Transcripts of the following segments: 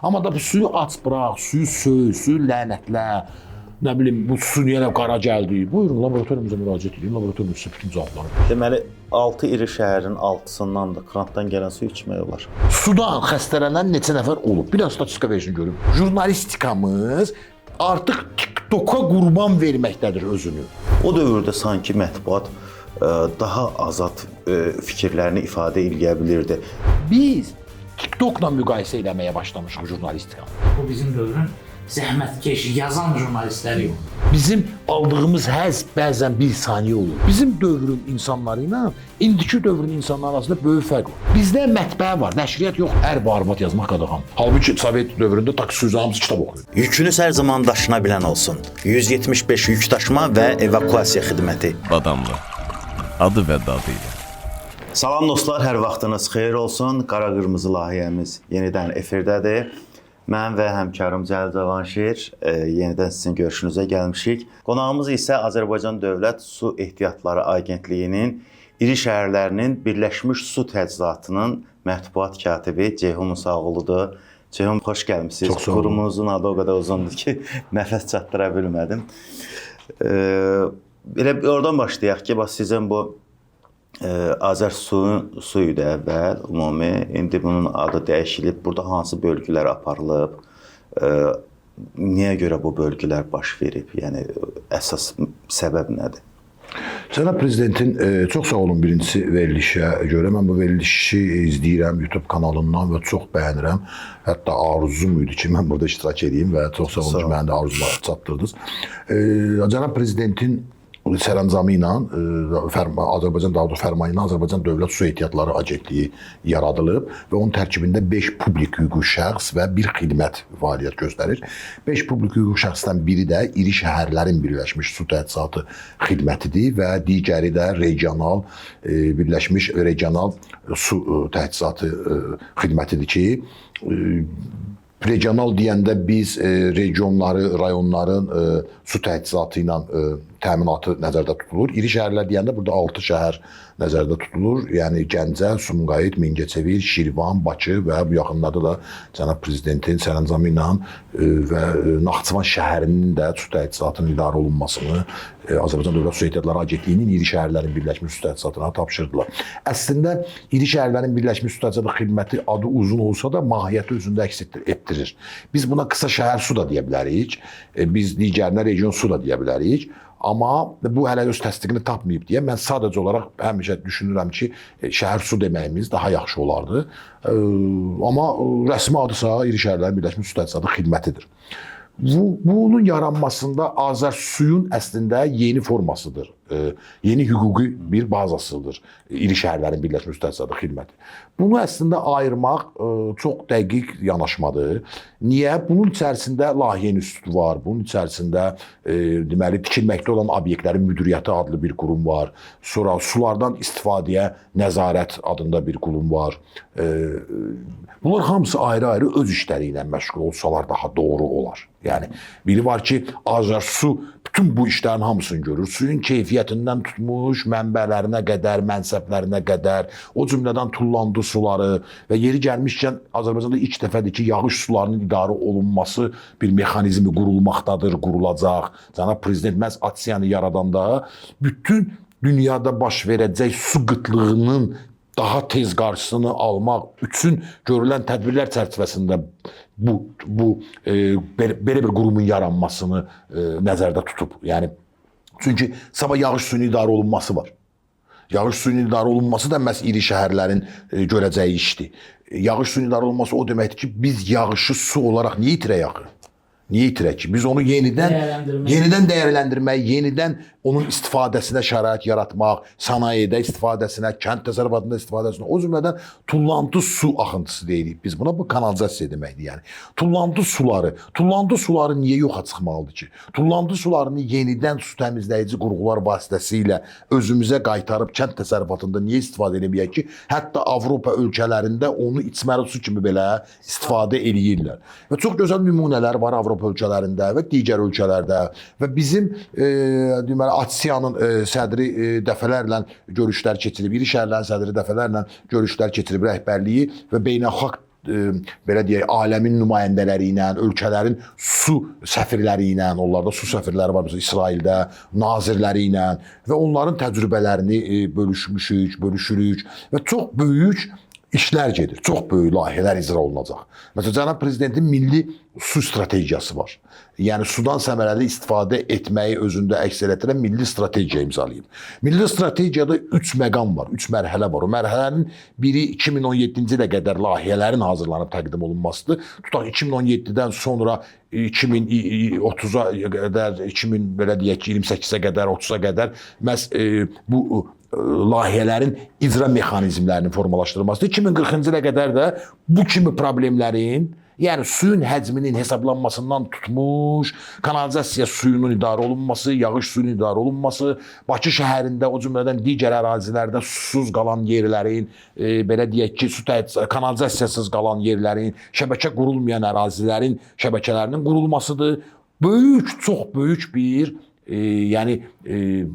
Amma da bu suyu aç bırax, suyu söy, suyu lənətlə. Nə bilim, bu su niyə elə qara gəldi? Buyurun, laboratoriyamıza müraciət edin. Laboratoriyamız sizə bütün cavabları verir. Deməli 6 iri şəhərin 6-sından da krantdan gələn su içmək olar. Sudan xəstələnən neçə nəfər olub? Bir dənə statistika versin görüm. Jurnalistikamız artıq TikToka qurban verməkdədir özünü. O dövrdə sanki mətbuat daha azad fikirlərini ifadə eləyə bilirdi. Biz TikTokla müqayisə eləməyə başlamışıq jurnalistikanı. Bu bizim dövrün zəhmətkeş, yazan jurnalistləri yox. Bizim aldığımız həzz bəzən bir saniyə olur. Bizim dövrün insanları ilə indiki dövrün insanları arasında böyük fərq var. Bizdə mətbaa var, nəşriyyat yox. Ər və arvad yazmaq qadağan. Halbuki Sovet dövründə taksi hamısı kitab oxuyur. Yükünüz hər zaman daşına bilən olsun. 175 yük daşıma və evakuasiya xidməti. Badamlı. Adı və dadı ilə. Salam dostlar, hər vaxtınız xeyir olsun. Qara qırmızı layihəmiz yenidən efirdədir. Mən və həmkarım Cəlil Cavanşir yenidən sizin görüşünüzə gəlmişik. Qonağımız isə Azərbaycan Dövlət Su Ehtiyatları Agentliyinin iri şəhərlərinin Birləşmiş Su Təchizatının mətbuat katibi Ceyhun Musaquludur. Ceyhun, xoş gəlmisiniz. Çox sağ olun. Qurumunuzun adı o qədər uzundur ki, nəfəs çatdıra bilmədim. Elə oradan başlayaq ki, bax sizin bu Azər suyun su idi əvvəl ümumi. İndi bunun adı dəyişilib. Burada hansı bölgülər aparılıb? Niyə görə bu bölgülər baş verib? Yəni əsas səbəb nədir? Cənab prezidentin çox sağ olun birincisi verilişə görə. Mən bu verilişi izləyirəm YouTube kanalından və çox bəyənirəm. Hətta arzum idi ki, mən burada iştirak edeyim və çox sağ olun ki, məni də arzuma çatdırdınız. Cənab prezidentin sərəncamı ilə Azərbaycan Dövlət fərmanı ilə Azərbaycan Dövlət Su Ehtiyatları Agentliyi yaradılıb və onun tərkibində 5 publik hüquqi şəxs və bir xidmət fəaliyyət göstərir. 5 publik hüquqi şəxsdən biri də iri şəhərlərin Birləşmiş Su Təchizatı xidmətidir və digəri də regional Birləşmiş Regional Su Təchizatı xidmətidir ki, regional deyəndə biz regionları, rayonların su təchizatı ilə təminatı nəzərdə tutulur. İri şəhərlər deyəndə burada 6 şəhər nəzərdə tutulur. Yəni Gəncə, Sumqayıt, Mingəçevir, Şirvan, Bakı və bu yaxınlarda da cənab prezidentin sərəncamı ilə və Naxçıvan şəhərinin də su təchizatının idarə olunmasını Azərbaycan Dövlət Su Ehtiyatları Agentliyinin iri şəhərlərin Birləşmiş Su Təchizatına tapşırdılar. Əslində iri şəhərlərin Birləşmiş Su Təchizatı xidməti adı uzun olsa da mahiyyəti özündə əks etdirir. Biz buna qısa şəhər su da deyə bilərik. Biz digərinə region su da deyə bilərik. Amma bu hələ öz təsdiqini tapmayıb deyə mən sadəcə olaraq həmişə düşünürəm ki, şəhər su deməyimiz daha yaxşı olardı. Amma rəsmi adısa iri şəhərlərin Birləşmiş Su Təchizatı xidmətidir. Bunun yaranmasında Azərsuyun əslində yeni formasıdır. Yeni hüquqi bir bazasıdır. İri şəhərlərin Birləşmiş Su Təchizatı xidməti. Bunu əslində ayırmaq çox dəqiq yanaşmadır. Niyə? Bunun içərisində Layihə İnstitutu var. Bunun içərisində deməli tikilməkdə olan obyektlərin müdiriyyəti adlı bir qurum var. Sonra sulardan istifadəyə nəzarət adında bir qurum var. Bunlar hamısı ayrı-ayrı öz işləri ilə məşğul olsalar daha doğru olar. Yəni biri var ki, Azərsu bütün bu işlərin hamısını görür. Suyun keyfiyyətindən tutmuş, mənbələrinə qədər, mənsəblərinə qədər, o cümlədən tullandı suları və yeri gəlmişkən Azərbaycanda ilk dəfədir ki, yağış sularının idarə olunması bir mexanizmi qurulmaqdadır, qurulacaq. Cənab prezident məhz ATSİA-nı yaradanda bütün dünyada baş verəcək su qıtlığının daha tez qarşısını almaq üçün görülən tədbirlər çərçivəsində bu belə bir qurumun yaranmasını nəzərdə tutub. Yəni çünki sabah yağış suyunun idarə olunması var. Yağış suyunun idarə olunması da məhz iri şəhərlərin görəcəyi işdir. Yağış suyunun idarə olunması o deməkdir ki, biz yağışı su olaraq niyə itirək axı? Niyə itirək ki? Biz onu yenidən dəyərləndirmək, yenidən onun istifadəsinə şərait yaratmaq, sənayedə istifadəsinə, kənd təsərrüfatında istifadəsinə, o cümlədən tullantı su axıntısı deyirik biz buna. Bu kanalizasiya deməkdir yəni. Tullantı suları niyə yoxa çıxmalıdır ki? Tullantı sularını yenidən su təmizləyici qurğular vasitəsilə özümüzə qaytarıb kənd təsərrüfatında niyə istifadə eləməyək ki? Hətta Avropa ölkələrində onu içməli su kimi belə istifadə eləyirlər. Və çox gözəl nümunələr var Avropa ölkələrində və digər ölkələrdə və bizim deməli ATSİA-nın sədri dəfələrlə görüşlər keçirib, iri şəhərlərin sədri dəfələrlə görüşlər keçirib rəhbərliyi və beynəlxalq belə deyək, aləmin nümayəndələri ilə, ölkələrin su səfirləri ilə, onlarda su səfirləri var, məsələn İsraildə, nazirləri ilə və onların təcrübələrini bölüşmüşük, bölüşürük və çox böyük işlər gedir. Çox böyük layihələr icra olunacaq. Məsələn, cənab prezidentin milli su strategiyası var. Yəni sudan səmərəli istifadə etməyi özündə əks etdirən milli strategiya imzalayıb. Milli strategiyada 3 məqam var, 3 mərhələ var. O mərhələnin biri 2017-ci ilə qədər layihələrin hazırlanıb təqdim olunmasıdır. Tutaq 2017-dən sonra 2030-a qədər, 2000 belə deyək ki, 28-ə qədər, 30-a qədər məhz bu layihələrin icra mexanizmlərinin formalaşdırılmasıdır. 2040-cı ilə qədər də bu kimi problemlərin, yəni suyun həcminin hesablanmasından tutmuş, kanalizasiya suyunun idarə olunması, yağış suyunun idarə olunması, Bakı şəhərində, o cümlədən digər ərazilərdə susuz qalan yerlərin, belə deyək ki, su kanalizasiyasız qalan yerlərin, şəbəkə qurulmayan ərazilərin şəbəkələrinin qurulmasıdır. Böyük, çox böyük bir yəni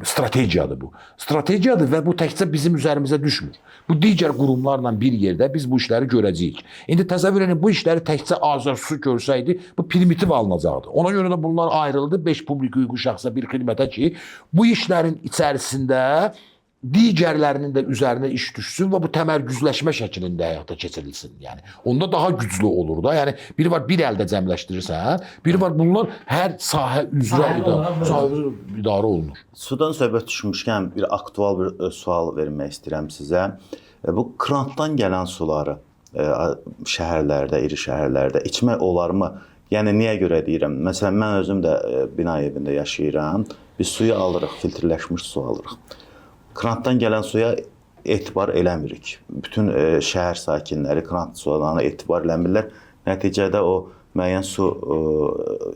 strategiyadır bu. Strategiyadır və bu təkcə bizim üzərimizə düşmür. Bu digər qurumlarla bir yerdə biz bu işləri görəcəyik. İndi təsəvvür edin, bu işləri təkcə Azərsu görsəydi, bu primitiv alınacaqdı. Ona görə də bunlar ayrıldı 5 publik hüquqi şəxsə bir xidmətə ki, bu işlərin içərisində digərlərinin də üzərinə iş düşsün və bu təmərküzləşmə şəklində həyata keçirilsin. Yəni onda daha güclü olur da. Yəni biri var bir əldə cəmləşdirirsən, biri var bunlar hər sahə üzrə idarə olunur. Sudan söhbət düşmüşkən bir aktual bir sual vermək istəyirəm sizə. Bu krantdan gələn suları şəhərlərdə, iri şəhərlərdə içmək olarmı? Yəni niyə görə deyirəm? Məsələn, mən özüm də bina evində yaşayıram. Biz suyu alırıq, filtrləşmiş su alırıq. Krantdan gələn suya etibar eləmirik. Bütün şəhər sakinləri krant sularına etibar eləmirlər. Nəticədə o müəyyən su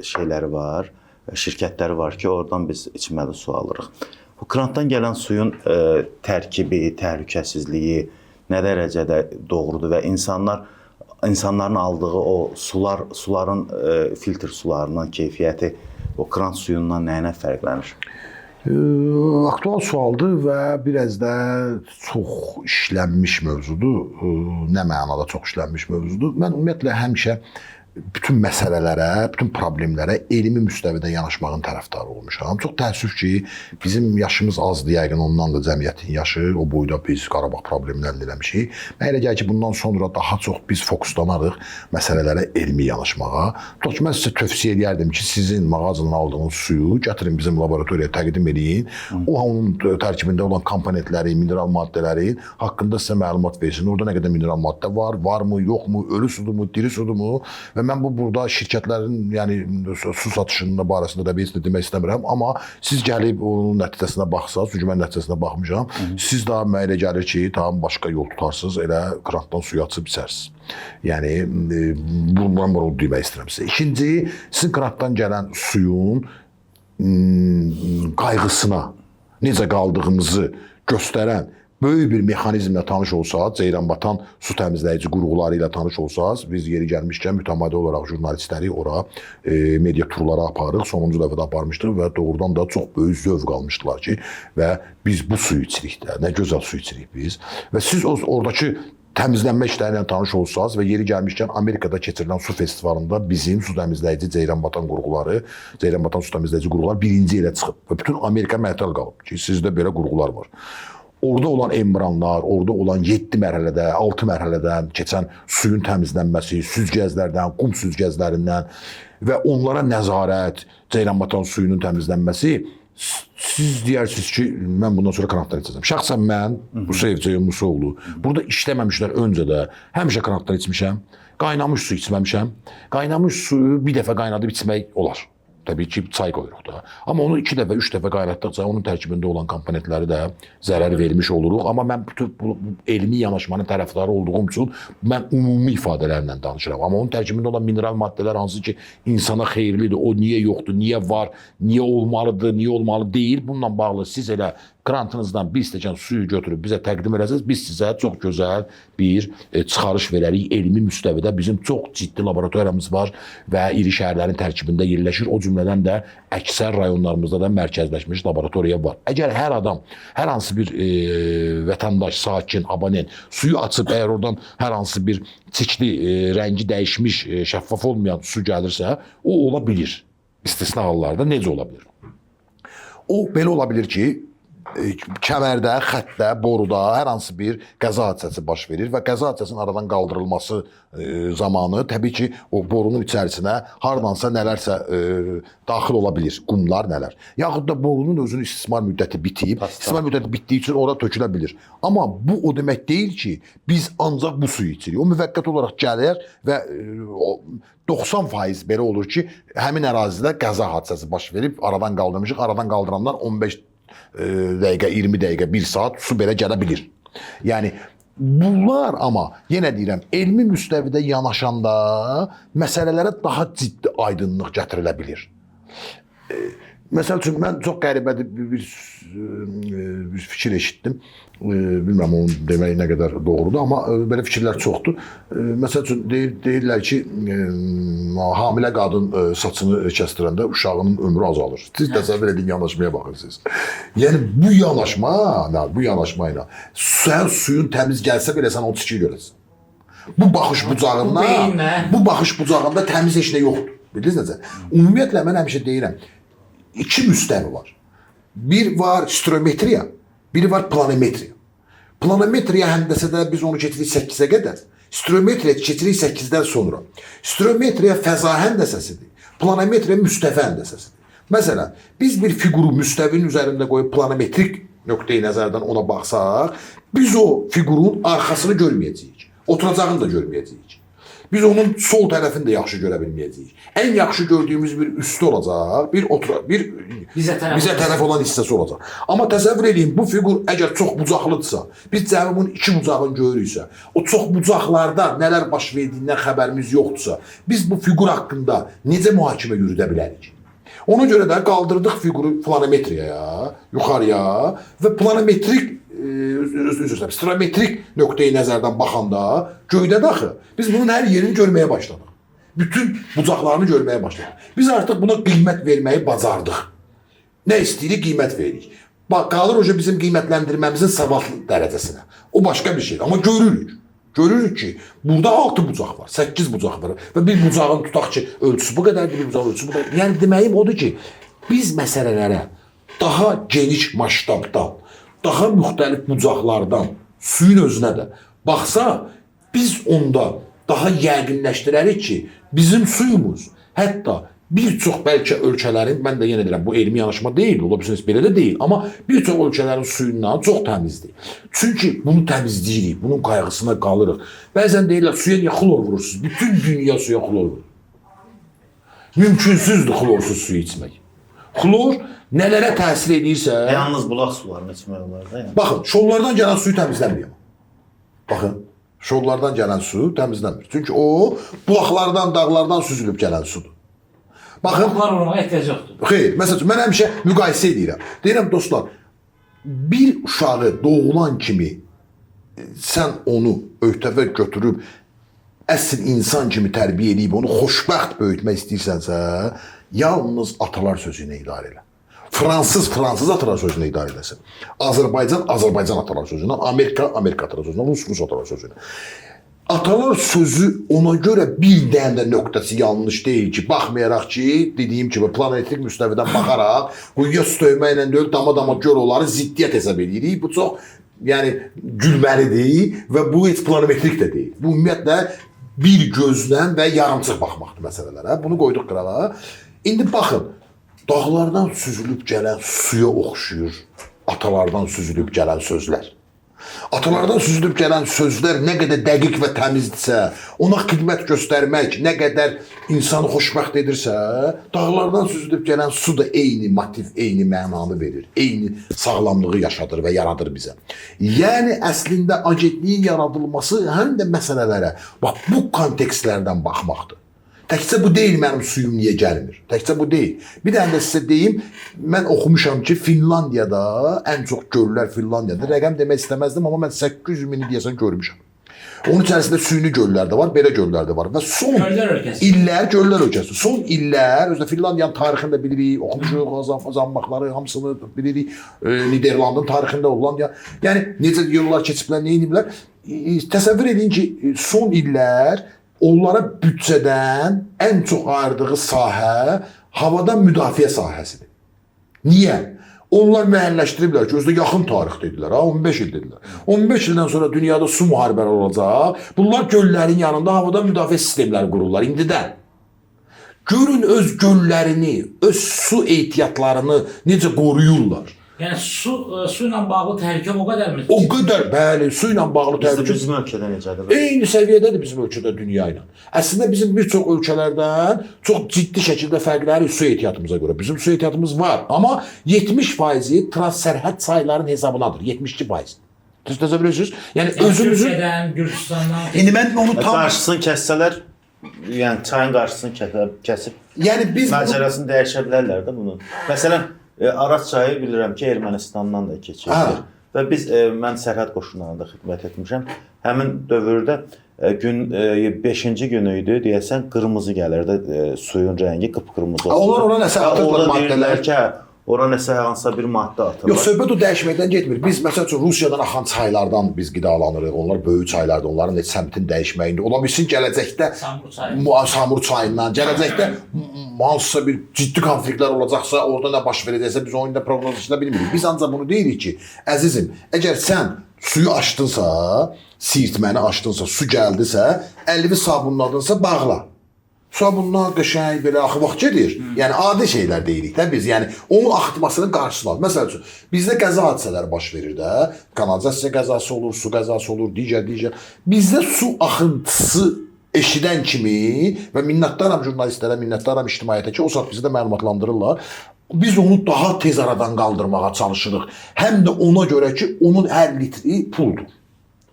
şeyləri var, şirkətləri var ki, oradan biz içməli su alırıq. Bu krantdan gələn suyun tərkibi, təhlükəsizliyi nə dərəcədə doğrudur və insanların aldığı o sular, suların filtr sularının keyfiyyəti o krant suyundan nə ilə fərqlənir? Aktual sualdır və biraz da çox işlənmiş mövzudur. Nə mənada çox işlənmiş mövzudur? Mən ümumiyyətlə həmişə bütün məsələlərə, bütün problemlərə elmi müstəvidə yanaşmağın tərəfdarı olmuşam. Çox təəssüf ki, bizim yaşımız azdır, yəqin ondan da cəmiyyətin yaşı, o boyda biz Qarabağ problemini həll eləmişik. Mənə elə gəlir ki, bundan sonra daha çox biz fokuslanarıq məsələlərə elmi yanaşmağa. Tutaq ki, mən sizə tövsiyə edərdim ki, sizin mağazadan aldığınız suyu gətirin bizim laboratoriyaya təqdim eləyin. O, onun tərkibində olan komponentləri, mineral maddələri haqqında sizə məlumat versin. Orada nə qədər mineral maddə var, varmı, yoxmu, ölü sudurmu, diri sudurmu və mən bu burada şirkətlərin, yəni su satışının barəsində də bir heç nə demək istəmirəm, amma siz gəlib onun nəticəsinə baxsaz, çünki mən nəticəsinə baxmışam, siz daha mənə elə gəlir ki, tam başqa yol tutarsınız, elə krantdan suyu açıb içərsiniz. Yəni bunu demək istəyirəm sizə. İkinci, sizin krantdan gələn suyun qayğısına necə qaldığımızı göstərən böyük bir mexanizmlə tanış olsaz, Ceyranbatan su təmizləyici qurğuları ilə tanış olsaz, biz yeri gəlmişkən mütəmadi olaraq jurnalistləri ora media turlara aparırıq. Sonuncu dəfə də aparmışdıq və doğrudan da çox böyük zövq almışdılar ki, və biz bu suyu içirik də, nə gözəl su içirik biz. Və siz oradakı təmizlənmə işləri ilə tanış olsaz və yeri gəlmişkən Amerikada keçirilən su festivalında bizim su təmizləyici Ceyranbatan qurğuları, Ceyranbatan su təmizləyici qurğular birinci yerə çıxıb və bütün Amerika məhtəl qalıb ki, sizdə belə qurğular var. Orada olan embranlar, orada olan 7 mərhələdə, 6 mərhələdən keçən suyun təmizlənməsi, süzgəclərdən, qum süzgəclərindən və onlara nəzarət, Ceyranbatan suyunun təmizlənməsi, siz deyərsiniz ki, mən bundan sonra krantdan içəcəm. Şəxsən mən, Musayev Ceyhun Musaoğlu, burada işləməmişlər öncə də həmişə krantdan içmişəm, qaynamış su içməmişəm. Qaynamış suyu bir dəfə qaynadıb içmək olar. Təbii ki, çay qoyuruq da. Amma onu 2 dəfə, 3 dəfə qaynatdıqca onun tərkibində olan komponentləri də zərər vermiş oluruq. Amma mən bütün bu elmi yanaşmanın tərəfdarı olduğum üçün mən ümumi ifadələrlə danışıram. Amma onun tərkibində olan mineral maddələr hansı ki insana xeyirlidir, o niyə yoxdur, niyə var, niyə olmalıdır, niyə olmalı deyil. Bununla bağlı siz elə krantınızdan bir stəkan suyu götürüb bizə təqdim eləsəniz, biz sizə çox gözəl bir çıxarış verərik. Elmi müstəvidə bizim çox ciddi laboratoriyamız var və iri şəhərlərin tərkibində yerləşir. O cümlədən də əksər rayonlarımızda da mərkəzləşmiş laboratoriya var. Əgər hər adam, hər hansı bir vətəndaş, sakin, abonent suyu açıb, əgər oradan hər hansı bir çirkli, rəngi dəyişmiş, şəffaf olmayan su gəlirsə, o ola bilir. İstisna hallarda necə ola bilər? O belə ola bilər ki, kəmərdə, xəttdə, boruda hər hansı bir qəza hadisəsi baş verir və qəza hadisəsinin aradan qaldırılması zamanı təbii ki, o borunun içərisinə hardansa nələrsə daxil ola bilir, qumlar nələr. Yaxud da borunun özünün istismar müddəti bitib, istismar müddəti bitdiyi üçün ora tökülə bilir. Amma bu o demək deyil ki, biz ancaq bu suyu içirik. O müvəqqəti olaraq gəlir və 90% belə olur ki, həmin ərazidə qəza hadisəsi baş verib, aradan qaldırmışıq. Aradan qaldıranlar 15 dəqiqə, 20 dəqiqə, 1 saat su belə gələ bilir. Yəni bunlar amma yenə deyirəm, elmi müstəvidə yanaşanda məsələlərə daha ciddi aydınlıq gətirilə bilir. Məsəl üçün mən çox qəribədir bir fikir eşitdim. Bilmirəm onun demək nə qədər doğrudur, amma belə fikirlər çoxdur. Məsəl üçün deyirlər ki, hamilə qadın saçını kəstirəndə uşağının ömrü azalır. Siz təsəvvür edin, yanaşmaya baxırsınız. Yəni bu yanaşma, bu yanaşma ilə sən suyun təmiz gəlsə belə sən o çirki görəsən. Bu baxış bucağında, bu baxış bucağında təmiz heç nə yoxdur. Bildiniz necə? Ümumiyyətlə mən həmişə deyirəm, iki müstəvi var. Bir var stereometriya, biri var planometriya. Planometriya həndəsədə biz onu keçirik 8-ə qədər. Stereometriya keçirik 8-dən sonra. Stereometriya fəza həndəsəsidir. Planometriya müstəvi həndəsəsidir. Məsələn, biz bir fiquru müstəvinin üzərində qoyub planometrik nöqteyi nəzərdən ona baxsaq, biz o fiqurun arxasını görməyəcəyik. Oturacağını da görməyəcəyik. Biz onun sol tərəfini də yaxşı görə bilməyəcəyik. Ən yaxşı gördüyümüz bir üstü olacaq, bir bizə tərəf olan hissəsi olacaq. Amma təsəvvür eləyin, bu fiqur əgər çox bucaqlıdırsa, biz cəmi bunun iki bucağını görürüksə, o çox bucaqlarda nələr baş verdiyindən xəbərimiz yoxdursa, biz bu fiqur haqqında necə mühakimə yürüdə bilərik? Ona görə də qaldırdıq fiquru planometriyaya, yuxarıya və planometrik stereometrik nöqteyi nəzərdən baxanda göydə daxı biz bunun hər yerini görməyə başladıq. Bütün bucaqlarını görməyə başladıq. Biz artıq buna qiymət verməyi bacardıq. Nə istəyirik, qiymət veririk. Bax, qalır o bizim qiymətləndirməmizin savadlı dərəcəsinə. O başqa bir şeydir. Amma görürük. Görürük ki, burada 6 bucaq var, 8 bucaq var və bir bucağın tutaq ki, ölçüsü bu qədərdir, bir bucağın ölçüsü bu qədərdir. Yəni deməyim odur ki, biz məsələlərə daha geniş masштабdan, daha müxtəlif bucaqlardan, suyun özünə də baxsa, biz onda daha yəqinləşdirərik ki, bizim suyumuz hətta bir çox bəlkə ölkələrin, mən də yenə deyirəm, bu elmi yanaşma deyil, ola bilsin belə də deyil, amma bir çox ölkələrin suyundan çox təmizdir. Çünki bunu təmizləyirik, bunun qayğısına qalırıq. Bəzən deyirlər, suya niyə xlor vurursunuz? Bütün dünya suya xlor vurur. Mümkünsüzdür xlorsuz suyu içmək. Xlor nələrə təsir edirsə... Yalnız bulaq sularını içmək olar da. Yəni. Baxın, şollardan gələn suyu təmizlənmir. Baxın, şollardan gələn su təmizlənmir. Çünki o, bulaqlardan, dağlardan süzülüb gələn sudur. Baxın, bulaqlar vurmağa ehtiyac yoxdur. Xeyr, məsəl üçün, mən həmişə müqayisə edirəm. Deyirəm, dostlar, bir uşağı doğulan kimi sən onu öhtəvə götürüb əsl insan kimi tərbiyə edib, onu xoşbəxt böyütmək istəyirsənsə, yalnız atalar sözü ilə idarə elə. Fransız, Fransız atalar sözünə idarə eləsin. Azərbaycan, Azərbaycan atalar sözünə, Amerika, Amerika atalar sözünə, Rus, Rus atalar sözünə. Atalar sözü ona görə bir dənə də nöqtəsi yanlış deyil ki, baxmayaraq ki, dediyim kimi planometrik müstəvidən baxaraq, quyuya su tökməklə deyil, dama-dama gör onları ziddiyyət hesab edirik. Bu çox, yəni, gülməlidir və bu heç planometrik də deyil. Bu, ümumiyyətlə, bir gözlə və yarımçıq baxmaqdır məsələlərə. Bunu qoyduq qırağa. İndi baxın, dağlardan süzülüb gələn suya oxşuyur atalardan süzülüb gələn sözlər. Atalardan süzülüb gələn sözlər nə qədər dəqiq və təmizdirsə, ona xidmət göstərmək nə qədər insanı xoşbəxt edirsə, dağlardan süzülüb gələn su da eyni motiv, eyni mənanı verir, eyni sağlamlığı yaşadır və yaradır bizə. Yəni, əslində agentliyin yaradılması həm də məsələlərə, bax, bu kontekstlərdən baxmaqdır. Təkcə bu deyil mənim suyum niyə gəlmir. Təkcə bu deyil. Bir dənə də sizə deyim, mən oxumuşam ki, Finlandiyada ən çox göllər Finlandiyada. Rəqəm demək istəməzdim, amma mən 800 mini deyəsən görmüşəm. Onun içərisində süni göllər də var, belə göllər də var və son Göllər ölkəsi. illər göllər ölkəsi. Son illər, özü də Finlandiyanın tarixini də bilirik, oxumuşuq, Azanbaqları hamısını bilirik. Niderlandın tarixində Hollandiya. Yəni necə yollar keçiblər, nə ediblər? Təsəvvür edin ki, son illər onlara büdcədən ən çox ayırdığı sahə havadan müdafiə sahəsidir. Niyə? Onlar müəyyənləşdiriblər ki, özü də yaxın tarix dedilər, ha, 15 il dedilər. 15 ildən sonra dünyada su müharibələri olacaq. Bunlar göllərin yanında havadan müdafiə sistemləri qururlar indidən. Görün öz göllərini, öz su ehtiyatlarını necə qoruyurlar. Yəni su su ilə bağlı təhlükə o qədərmi? O qədər, bəli, su ilə bağlı təhlükə Bizim ölkədə necədir? Eyni səviyyədədir bizim ölkədə dünya ilə. Əslində bizim bir çox ölkələrdən çox ciddi şəkildə fərqləri su ehtiyatımıza görə. Bizim su ehtiyatımız var, amma 70%-i transsərhəd çayların hesabınadır. 72%. Siz təsəvvür edirsiniz? Yəni özümüzün Türkiyədən, Gürcüstandan. İndi mən onu tam qarşısını kəssələr, yəni çayın qarşısını kəsib, yəni biz məcərasını dəyişə bilərlər də bunun. Məsələn, Araz çayı bilirəm ki, Ermənistandan da keçir. Hə. Və biz mən sərhəd qoşunlarında xidmət etmişəm. Həmin dövrdə gün 5-ci günü idi, deyəsən qırmızı gəlirdi, suyun rəngi qıpqırmızı olurdu. Onlar ona nəsə atırlar maddələr. Ki, ora nəsə hansısa bir maddə atırlar. Yox, söhbət o dəyişməkdən getmir. Biz məsəl üçün Rusiyadan axan çaylardan biz qidalanırıq. Onlar böyük çaylardır. Onların heç səmtini dəyişməyində. Ola bilsin gələcəkdə Samur çayı. Samur çayından, gələcəkdə hansısa bir ciddi konfliktlər olacaqsa, orada nə baş verəcəksə biz onun da proqnozunu bilmirik. Biz ancaq bunu deyirik ki, əzizim, əgər sən suyu açdınsa, sirtməni açdınsa, su gəldisə, əlini sabunladınsa bağla. Sabunlar qəşəng belə axı vaxt gedir. Yəni adi şeylər deyirik də biz. Yəni onun axıtmasının qarşısını al. Məsəl üçün bizdə qəza hadisələri baş verir də. Kanalizasiya qəzası olur, su qəzası olur, digər. Bizdə su axıntısı eşidən kimi və minnətdaram jurnalistlərə, minnətdaram ictimaiyyətə ki, o saat bizi də məlumatlandırırlar. Biz onu daha tez aradan qaldırmağa çalışırıq. Həm də ona görə ki, onun hər litri puldur.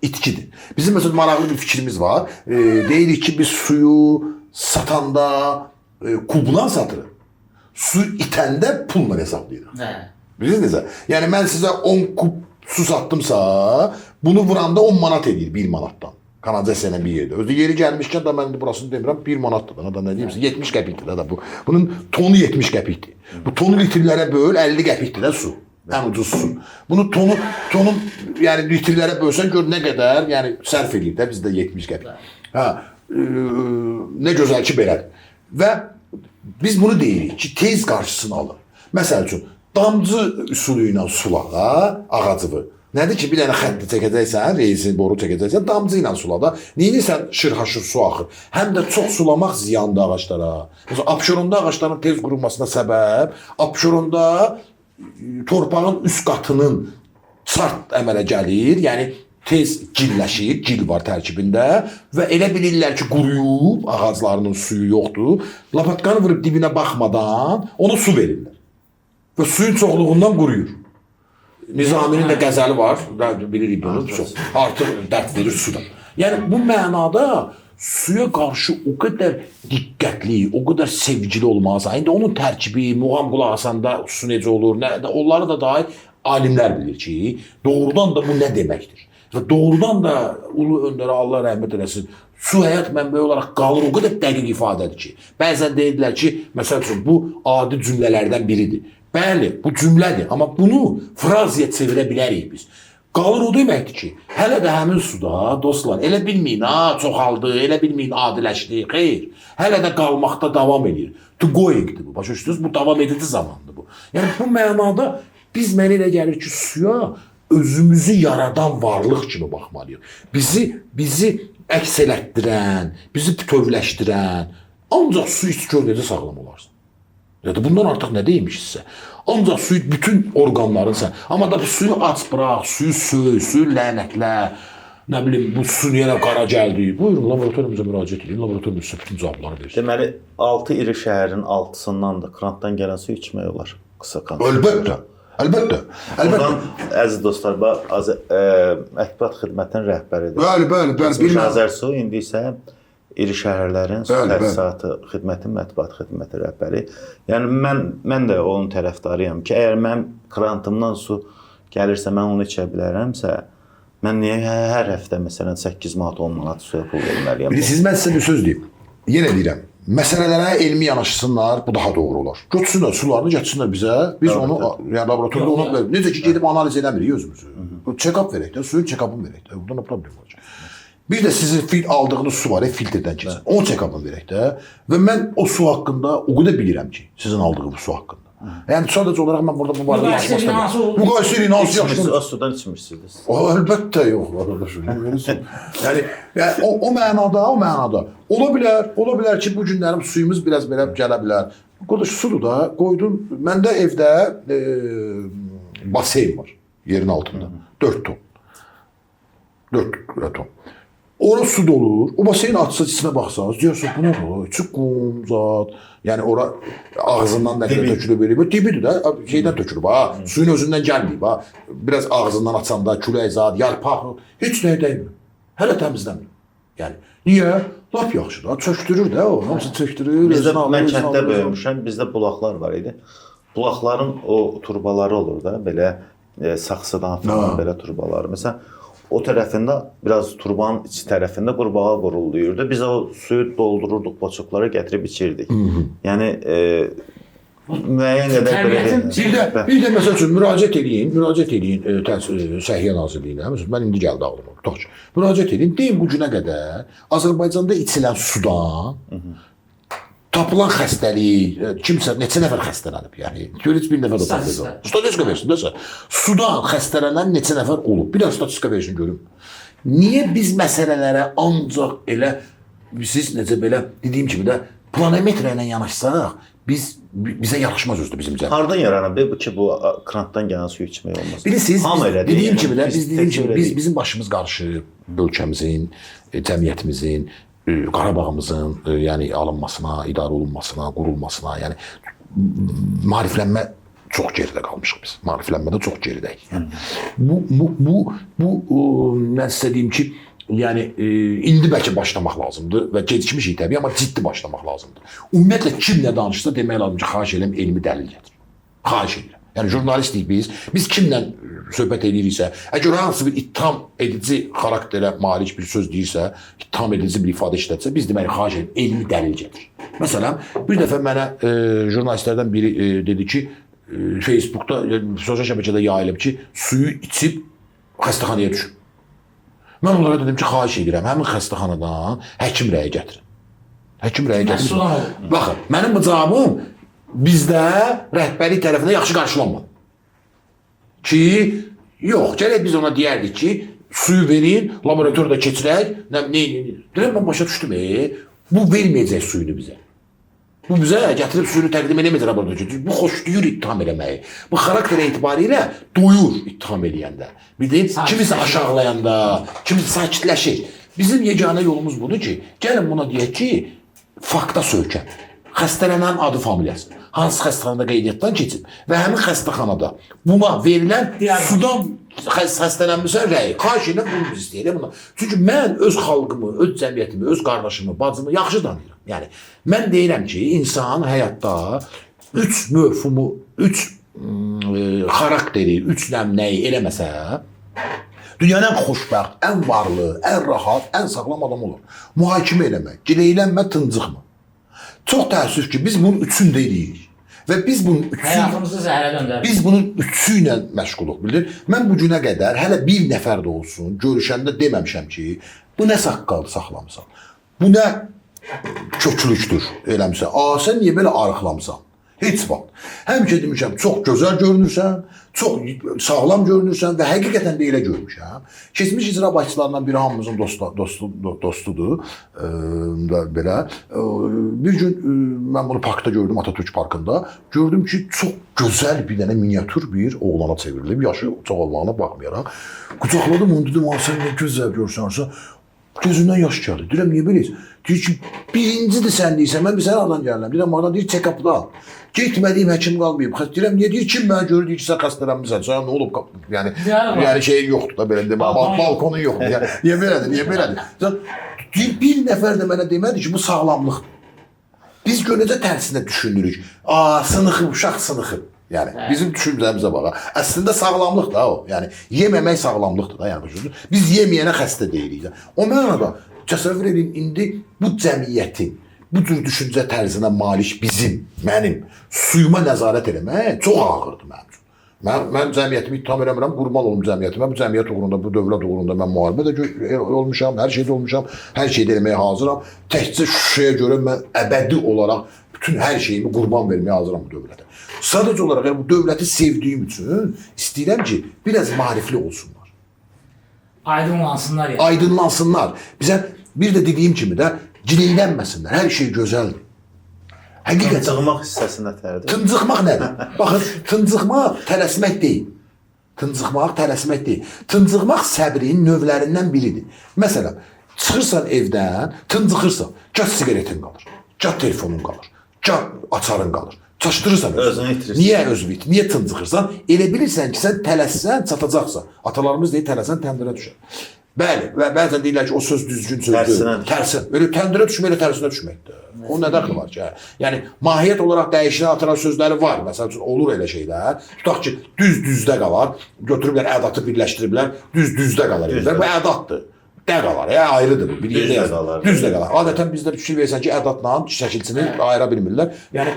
İtkidir. Bizim məsələn maraqlı bir fikrimiz var. Deyirik ki, biz suyu satanda kubla satırıq. Su itəndə pulla hesablayırıq. Hə. Bilirsiniz necə? Yəni mən sizə 10 kub su satdımsa, bunu vuranda 10 manat eləyir 1 manatdan. Kanalizasiya ilə bir yerdə. Özü yeri gəlmişkən də mən indi burasını demirəm, 1 manatdır da, nə deyim sizə, 70 qəpikdir də bu. Bunun tonu 70 qəpikdir. Bu tonu litrlərə böl 50 qəpikdir də su. Ən ucuz su. Bunu tonun yəni litrlərə bölsən gör nə qədər, yəni sərf eləyir də bizdə 70 qəpik. Hə. Nə gözəl ki belədir. Və biz bunu deyirik ki, tez qarşısını alın. Məsəl üçün, damcı üsulu ilə sula ağacıvı. Nədir ki, bir dənə xətti çəkəcəksən, reysin, boru çəkəcəksən, damcı ilə sula da. Neynirsən, şırhaşır su axır. Həm də çox sulamaq ziyandır ağaclara. Məsələn, Abşeronda ağacların tez qurumasına səbəb, Abşeronda torpağın üst qatının çart əmələ gəlir, yəni tez gilləşir, gil var tərkibində və elə bilirlər ki, quruyub, ağaclarının suyu yoxdur. Lapatkanı vurub dibinə baxmadan ona su verirlər. Və suyun çoxluğundan quruyur. Nizaminin də qəzəli var, bilirik bunu, çox. Artıq dərd verir sudan. Yəni bu mənada suya qarşı o qədər diqqətli, o qədər sevgili olmalısan. İndi onun tərkibi, muğam qulaq asanda su necə olur, nə, onları da dair alimlər bilir ki, doğrudan da bu nə deməkdir. Və doğrudan da Ulu Öndərə Allah rəhmət eləsin, su həyat mənbəyi olaraq qalır, o qədər dəqiq ifadədir ki. Bəzən deyirlər ki, məsəl üçün bu adi cümlələrdən biridir. Bəli, bu cümlədir, amma bunu fraziya çevirə bilərik biz. Qalır o deməkdir ki, hələ də həmin suda, dostlar, elə bilməyin, ha, çoxaldı, elə bilməyin, adiləşdi, xeyr. Hələ də qalmaqda davam edir. To goingdir bu, başa düşdünüz? Bu davam edici zamandır bu. Yəni bu mənada biz mənə elə gəlir ki, suya özümüzü yaradan varlıq kimi baxmalıyıq. Bizi əks elətdirən, bizi bütövləşdirən, ancaq su iç gör necə sağlam olarsan. Ya da bundan artıq nə deyim ki sizə? Ancaq suyu bütün orqanların sən. Amma da bu suyu aç bıraq, suyu söy, suyu lənətlə, nə bilim bu su niyə qara gəldi? Buyurun laboratoriyamıza müraciət edin, laboratoriyamız sizə bütün cavabları verir. Deməli 6 iri şəhərin 6-sından da krantdan gələn su içmək olar. Qısa kan. Əlbəttə. Əlbəttə. Əlbəttə. Buradan əziz dostlar, bax mətbuat xidmətinin rəhbəridir. Bəli, bəli, bəli. Azərsu indi isə İri şəhərlərin su təchizatı xidməti mətbuat xidməti rəhbəri. Yəni mən də onun tərəfdarıyam ki, əgər mənim krantımdan su gəlirsə, mən onu içə bilərəmsə, mən niyə hər həftə məsələn 8 manat, 10 manat suya pul verməliyəm? Bilirsiniz, mən sizə bir söz deyim. Yenə deyirəm, məsələlərə elmi yanaşsınlar, bu daha doğru olar. Götürsünlər sularını, gətirsinlər bizə. Biz onu, yəni laboratoriyada onu necə ki gedib analiz eləmirik özümüzü. Check-up verək də, suyun check-up'ını verək də. Burada nə problem olacaq? Bir də sizin aldığınız su var, filtrdən keçir. Onun check-up'ını verək də. Və mən o su haqqında o qədər bilirəm ki, sizin aldığınız su haqqında. Yəni sadəcə olaraq mən burada bu barədə danışmaq istəmirəm. Müqayisə eləyin, hansı yaxşıdır? O sudan içmirsiniz. O əlbəttə yox, qardaşım. Yəni o mənada, o mənada. Ola bilər, ola bilər ki, bu günlərim suyumuz biraz belə gələ bilər. Qardaş, sudur da, qoydun. Məndə evdə baseyn var yerin altında. 4 ton. 4 ton. Ora su dolur. O baseyn açsa, içinə baxsanız, deyirsən, bu nə bu? İçi qum, zat. Yəni ora ağzından nə qədər tökülüb, elə. Bu dibidir də, şeydən tökülüb ha. Suyun özündən gəlməyib ha. Biraz ağzından açanda külək zat, yarpaq, heç nəyə dəymir. Hələ təmizləmir. Yəni niyə? Lap yaxşı da, çöktürür də o. Hamısı çöktürür. Bizdə mən kənddə böyümüşəm, bizdə bulaqlar var idi. Bulaqların o turbaları olur da, belə saxsıdan falan belə turbaları. Məsələn, o tərəfində, biraz turbanın iç tərəfində qurbağa qurulduyurdu. Biz o suyu doldururduq, boçuklara gətirib içirdik. Yəni, müəyyən qədər belə deyil. Bir də məsəl üçün, müraciət eləyin, Səhiyyə Nazirliyinə. Məsələn, mən indi gəldi ağlıma. Tutaq ki, müraciət eləyin, deyin bu günə qədər Azərbaycanda içilən sudan tapılan xəstəlik, kimsə, neçə nəfər xəstələnib, yəni, gör heç bir nəfər də tapılır. Statistika versin, nəsə. Sudan xəstələnən neçə nəfər olub? Bir də statistika versin, görüm. Niyə biz məsələlərə ancaq elə, siz necə belə, dediyim kimi də, planometrə ilə yanaşsaq, bizə yaraşmaz özdə bizim cəmiyyət. Hardan yaranıb bu ki, bu krantdan gələn suyu içmək olmaz? Bilirsiniz, dediyim kimi də, bizim başımız qarışıb ölkəmizin, cəmiyyətimizin, Qarabağımızın, yəni alınmasına, idarə olunmasına, qurulmasına, yəni maariflənmə çox geridə qalmışıq biz. Maariflənmədə çox geridəyik. Yəni bu mən sizə deyim ki, yəni indi bəlkə başlamaq lazımdır və gecikmişik təbii, amma ciddi başlamaq lazımdır. Ümumiyyətlə kim nə danışsa demək lazımdır ki, xahiş edirəm elmi dəlil gətir. Xahiş edirəm. Yəni jurnalistik biz, biz kimlə söhbət ediriksə, əgər hansı bir ittiham edici xarakterə malik bir söz deyirsə, ittiham edici bir ifadə işlətsə, biz deməli xahiş edirəm elmi dəlil gətir. Məsələn, bir dəfə mənə jurnalistlərdən biri dedi ki, Facebookda, sosial şəbəkədə yayılıb ki, suyu içib xəstəxanaya düşüb. Mən onlara dedim ki, xahiş edirəm, həmin xəstəxanadan həkim rəyi gətirin. Həkim rəyi gətirin. Baxın, mənim bu cavabım bizdə rəhbərlik tərəfindən yaxşı qarşılanmadı. Ki, yox, gərək biz ona deyərdik ki, suyu verin, laboratoriyada keçirək, deyirəm, mən başa düşdüm, bu verməyəcək suyunu bizə. Bu bizə gətirib suyunu təqdim eləməyəcək laboratoriyada. Bu xoşlayır ittiham eləməyi. Bu xarakter etibarilə doyur ittiham eləyəndə. Bilin, kimisə aşağılayanda, kimisə sakitləşir. Bizim yeganə yolumuz budur ki, gəlin buna deyək ki, fakta söykən. Xəstələnən adı familiyası, hansı xəstəxanada qeydiyyatdan keçib və həmin xəstəxanada buna verilən sudan xəstələnmişsə rəyi. Xahiş edirəm, bunu biz istəyirik. Çünki mən öz xalqımı, öz cəmiyyətimi, öz qardaşımı, bacımı yaxşı tanıyıram. Yəni, mən deyirəm ki, insan həyatda üç mövhumu, üç xarakteri, üç nəyi eləməsə, dünyanın ən xoşbəxt, ən varlı, ən rahat, ən sağlam adam olur. Mühakimə eləmək, gileylənmə, tıncıxma. Çox təəssüf ki, biz bunun üçünü də eləyirik. Və biz bunun üçü, həyatımızı zəhərə döndərir. Biz bunun üçü ilə məşğuluq, bilir. Mən bu günə qədər hələ bir nəfər də olsun, görüşəndə deməmişəm ki, bu nə saqqal saxlamısan, bu nə köklükdür eləmisən, aa, sən niyə belə arıqlamısan? Heç vaxt. Həmişə demişəm, çox gözəl görünürsən, çox sağlam görünürsən və həqiqətən də elə görmüşəm. Keçmiş icra başçılarından biri hamımızın dostudur. Belə. Bir gün mən bunu parkda gördüm, Atatürk Parkında. Gördüm ki, çox gözəl bir dənə miniatür bir oğlana çevrilib, yaşı çox olmağına baxmayaraq. Qucaqladım onu, dedim, sən nə gözəl görsənsən. Gözündən yaş gəlir. Deyirəm, niyə belə? Deyir ki, birincidir sən deyirsən, mən bir sən hardan gəlirəm? Deyirəm, hardan? Deyir, check-up'dan. Getmədiyim həkim qalmayıb. Deyirəm, niyə? Deyir, kim mənə görür? Deyir ki, sən xəstələnmisən. Sən nə olub? Yəni, yəni şeyin yoxdur da, belə demə. Balkonun yoxdur. Yəni, niyə belədir? Niyə belədir? Deyir, bir nəfər də mənə demədi ki, bu sağlamlıqdır. Biz gör necə tərsinə düşünürük. Aa, sınıxıb, uşaq sınıxıb. Yəni bizim düşüncəmizə bax. Əslində sağlamlıq da o. Yəni yeməmək sağlamlıqdır da, yəni biz yeməyənə xəstə deyirik. O mənada təsəvvür edin indi bu cəmiyyətin bu cür düşüncə tərzinə malik bizim, mənim suyuma nəzarət eləmək çox ağırdır mənim üçün. Mən cəmiyyətimi ittiham eləmirəm, qurban olum cəmiyyətimə. Bu cəmiyyət uğrunda, bu dövlət uğrunda mən müharibə də olmuşam, hər şeydə olmuşam, hər şeydə eləməyə hazıram. Təkcə Şuşaya görə mən əbədi olaraq bütün hər şeyimi qurban verməyə hazıram bu dövlətə. Sadəcə olaraq yəni, bu dövləti sevdiyim üçün istəyirəm ki, biraz maarifli olsunlar. Aydınlansınlar yəni. Aydınlansınlar. Bizə bir də dediyim kimi də gileylənməsinlər. Hər şey gözəldir. Həqiqətən. Tıncıqmaq hissəsi nətərdir? Tıncıqmaq nədir? Baxın, tıncıqmaq tələsmək deyil. Tıncıqmaq tələsmək deyil. Tıncıqmaq səbrin növlərindən biridir. Məsələn, çıxırsan evdən, tıncıxırsan, gah siqaretin qalır, gah telefonun qalır, gah açarın qalır. Çaşdırırsan özünü. İtirirsən. Niyə özünü itirirsən? Niyə tıncıxırsan? Elə bilirsən ki, sən tələssən, çatacaqsan. Atalarımız deyir, tələsən təndirə düşər. Bəli, və bəzən deyirlər ki, o söz düzgün söz deyil. Tərsinə. Elə təndirə düşmək, elə tərsinə düşməkdir. Onun nə dəxli var ki? Hə? Yəni mahiyyət olaraq dəyişilən atalar sözləri var. Məsəl üçün olur elə şeylər. Tutaq ki, düz düzdə qalar, götürüblər ədatı birləşdiriblər, düz düzdə qalar. Düz bu ədatdır. Də qalar, ya ayrıdır bu. Bir yerdə yazılır. Düz də qalar. Adətən bizdə fikir versən ki, ədatla şəkilçini ayıra bilmirlər. Yəni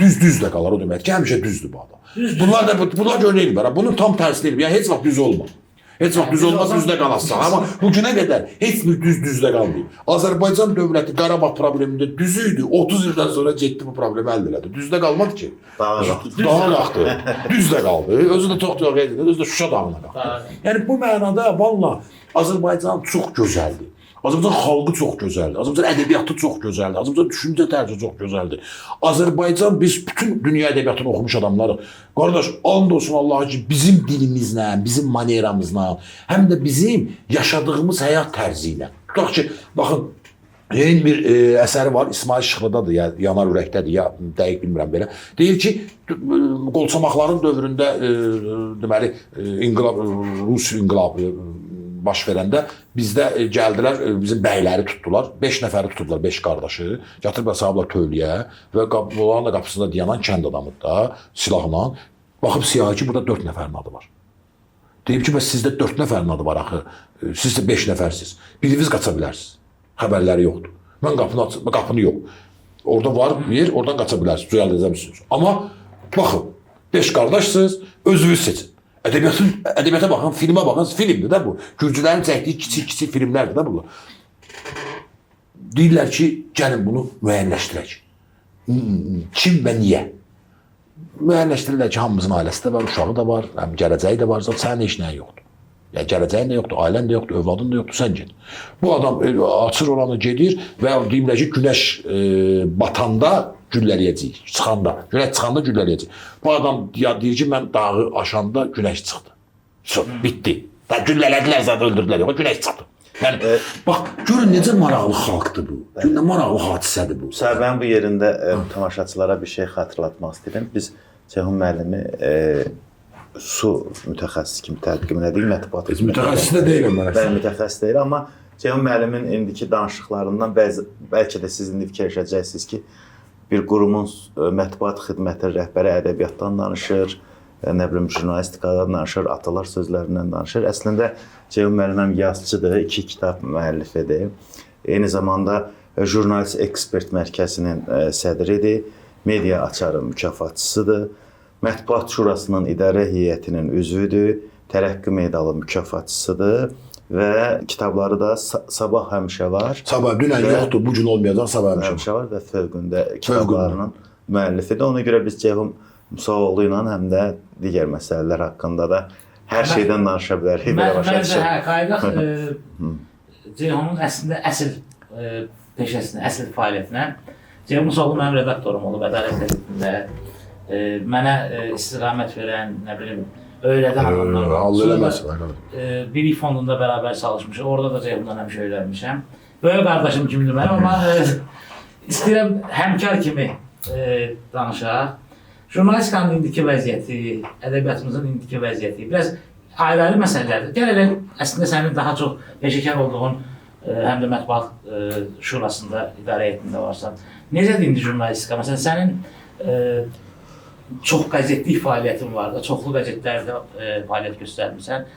düz düz də qalar o deməkdir ki, həmişə düzdür bu adam. Bunlar da bunlar gör neyirlər. Bunun tam tərsini eləyib. Yəni heç vaxt düz olmaz. Heç vaxt düz olmaz, düzdə qalassan. Amma bu günə qədər heç bir düz düzdə qalmayıb. Azərbaycan dövləti Qarabağ problemində düz idi. 30 ildən sonra getdi bu problemi həll elədi. Düzdə qalmadı ki. Daha qalxdı. Düzdə qaldı. Özü də çox çox idi. Özü də Şuşa dağına qalxdı. Yəni bu mənada valla Azərbaycan çox gözəldir. Azərbaycan xalqı çox gözəldir. Azərbaycan ədəbiyyatı çox gözəldir. Azərbaycan düşüncə tərzi çox gözəldir. Azərbaycan biz bütün dünya ədəbiyyatını oxumuş adamlarıq. Qardaş, and olsun Allaha ki, bizim dilimizlə, bizim maneramızla, həm də bizim yaşadığımız həyat tərzi ilə. Tutaq ki, baxın, yeni bir əsəri var, İsmail Şıxlıdadır, ya, Yanar Ürəkdədir, ya dəqiq bilmirəm belə. Deyir ki, qolçomaqların dövründə deməli, inqilab, Rus inqilabı baş verəndə bizdə gəldilər, bizim bəyləri tutdular. 5 nəfəri tutdular, 5 qardaşı. Gətiriblər, sahiblər tövləyə və onların da qapısında dayanan kənd adamı da silahla. Baxıb siyahı ki, burada 4 nəfərin adı var. Deyib ki, bəs sizdə 4 nəfərin adı var axı. Siz də 5 nəfərsiniz. Biriniz qaça bilərsiniz. Xəbərləri yoxdur. Mən qapını aç, qapını yox. Orada var bir, oradan qaça bilərsiniz. Düzəldəcəm. Amma baxın, 5 qardaşsınız, özünüz seçin. Ədəbiyyata baxın, filmə baxın, filmdir də bu. Gürcülərin çəkdiyi kiçik-kiçik filmlərdir də bunlar. Deyirlər ki, gəlin bunu müəyyənləşdirək. Kim və niyə? Müəyyənləşdirirlər ki, hamımızın ailəsi də var, uşağı da var, həm gələcəyi də var, sənin heç nəyin yoxdur. Yəni, gələcəyin də yoxdur, ailən də yoxdur, övladın da yoxdur, sən get. Bu adam açır olanı gedir və deyirlər ki, günəş batanda güllələyəcəyik, çıxanda, günəş çıxanda güllələyəcəyik. Bu adam deyir ki, mən dağı aşanda günəş çıxdı. Bitdi. Güllələdilər, zaten öldürdülər. Yox, günəş çıxdı. Yəni, bax, görün necə maraqlı xalqdır bu. Görün nə maraqlı hadisədir bu. Müsahibənin bu yerində tamaşaçılara bir şey xatırlatmaq istəyirəm. Biz Ceyhun müəllimi su mütəxəssis kimi təqdim elədik, mətbuat mütəxəssis də deyiləm mən. Bəli, mütəxəssis deyil, amma Ceyhun müəllimin indiki danışıqlarından bəlkə də siz indi fikirləşəcəksiniz ki, bir qurumun mətbuat xidməti rəhbəri ədəbiyyatdan danışır, nə bilim jurnalistikadan danışır, atalar sözlərindən danışır. Əslində Ceyhun müəllim həm yazıçıdır, 2 kitab müəllifidir. Eyni zamanda Jurnalist Ekspert Mərkəzinin sədridir, media açarı mükafatçısıdır, Mətbuat Şurasının idarə heyətinin üzvüdür, Tərəqqi medalı mükafatçısıdır və kitabları da Sabah həmişə var. Sabah dünən yoxdur, bu gün olmayacaq, sabah həmişə var və Fövqündə kitablarının müəllifidir. Ona görə biz Ceyhun Musaoğlu ilə həm də digər məsələlər haqqında da hər şeydən danışa bilərik. Məncə, hə, qayıdaq Ceyhunun əslində əsl peşəsinə, əsl fəaliyyətinə. Ceyhun Musaoğlu mənim redaktorum olub Ədalət qəzetində. Mənə istiqamət verən, nə bilim, öyrədən adamlar var. Allah Sonra eləməsin, qardaş. Bilik fondunda bərabər çalışmışıq. Orada da Ceyhundan həmişə öyrənmişəm. Böyük qardaşım kimidir mənim, amma istəyirəm həmkar kimi danışaq. Jurnalistikanın indiki vəziyyəti, ədəbiyyatımızın indiki vəziyyəti biraz ayrı-ayrı məsələlərdir. Gəl elə əslində sənin daha çox peşəkar olduğun həm də mətbuat şurasında, idarə heyətində varsan. Necədir indi jurnalistika? Məsələn, sənin çox qəzetlik fəaliyyətin var da, çoxlu qəzetlərdə fəaliyyət göstərmisən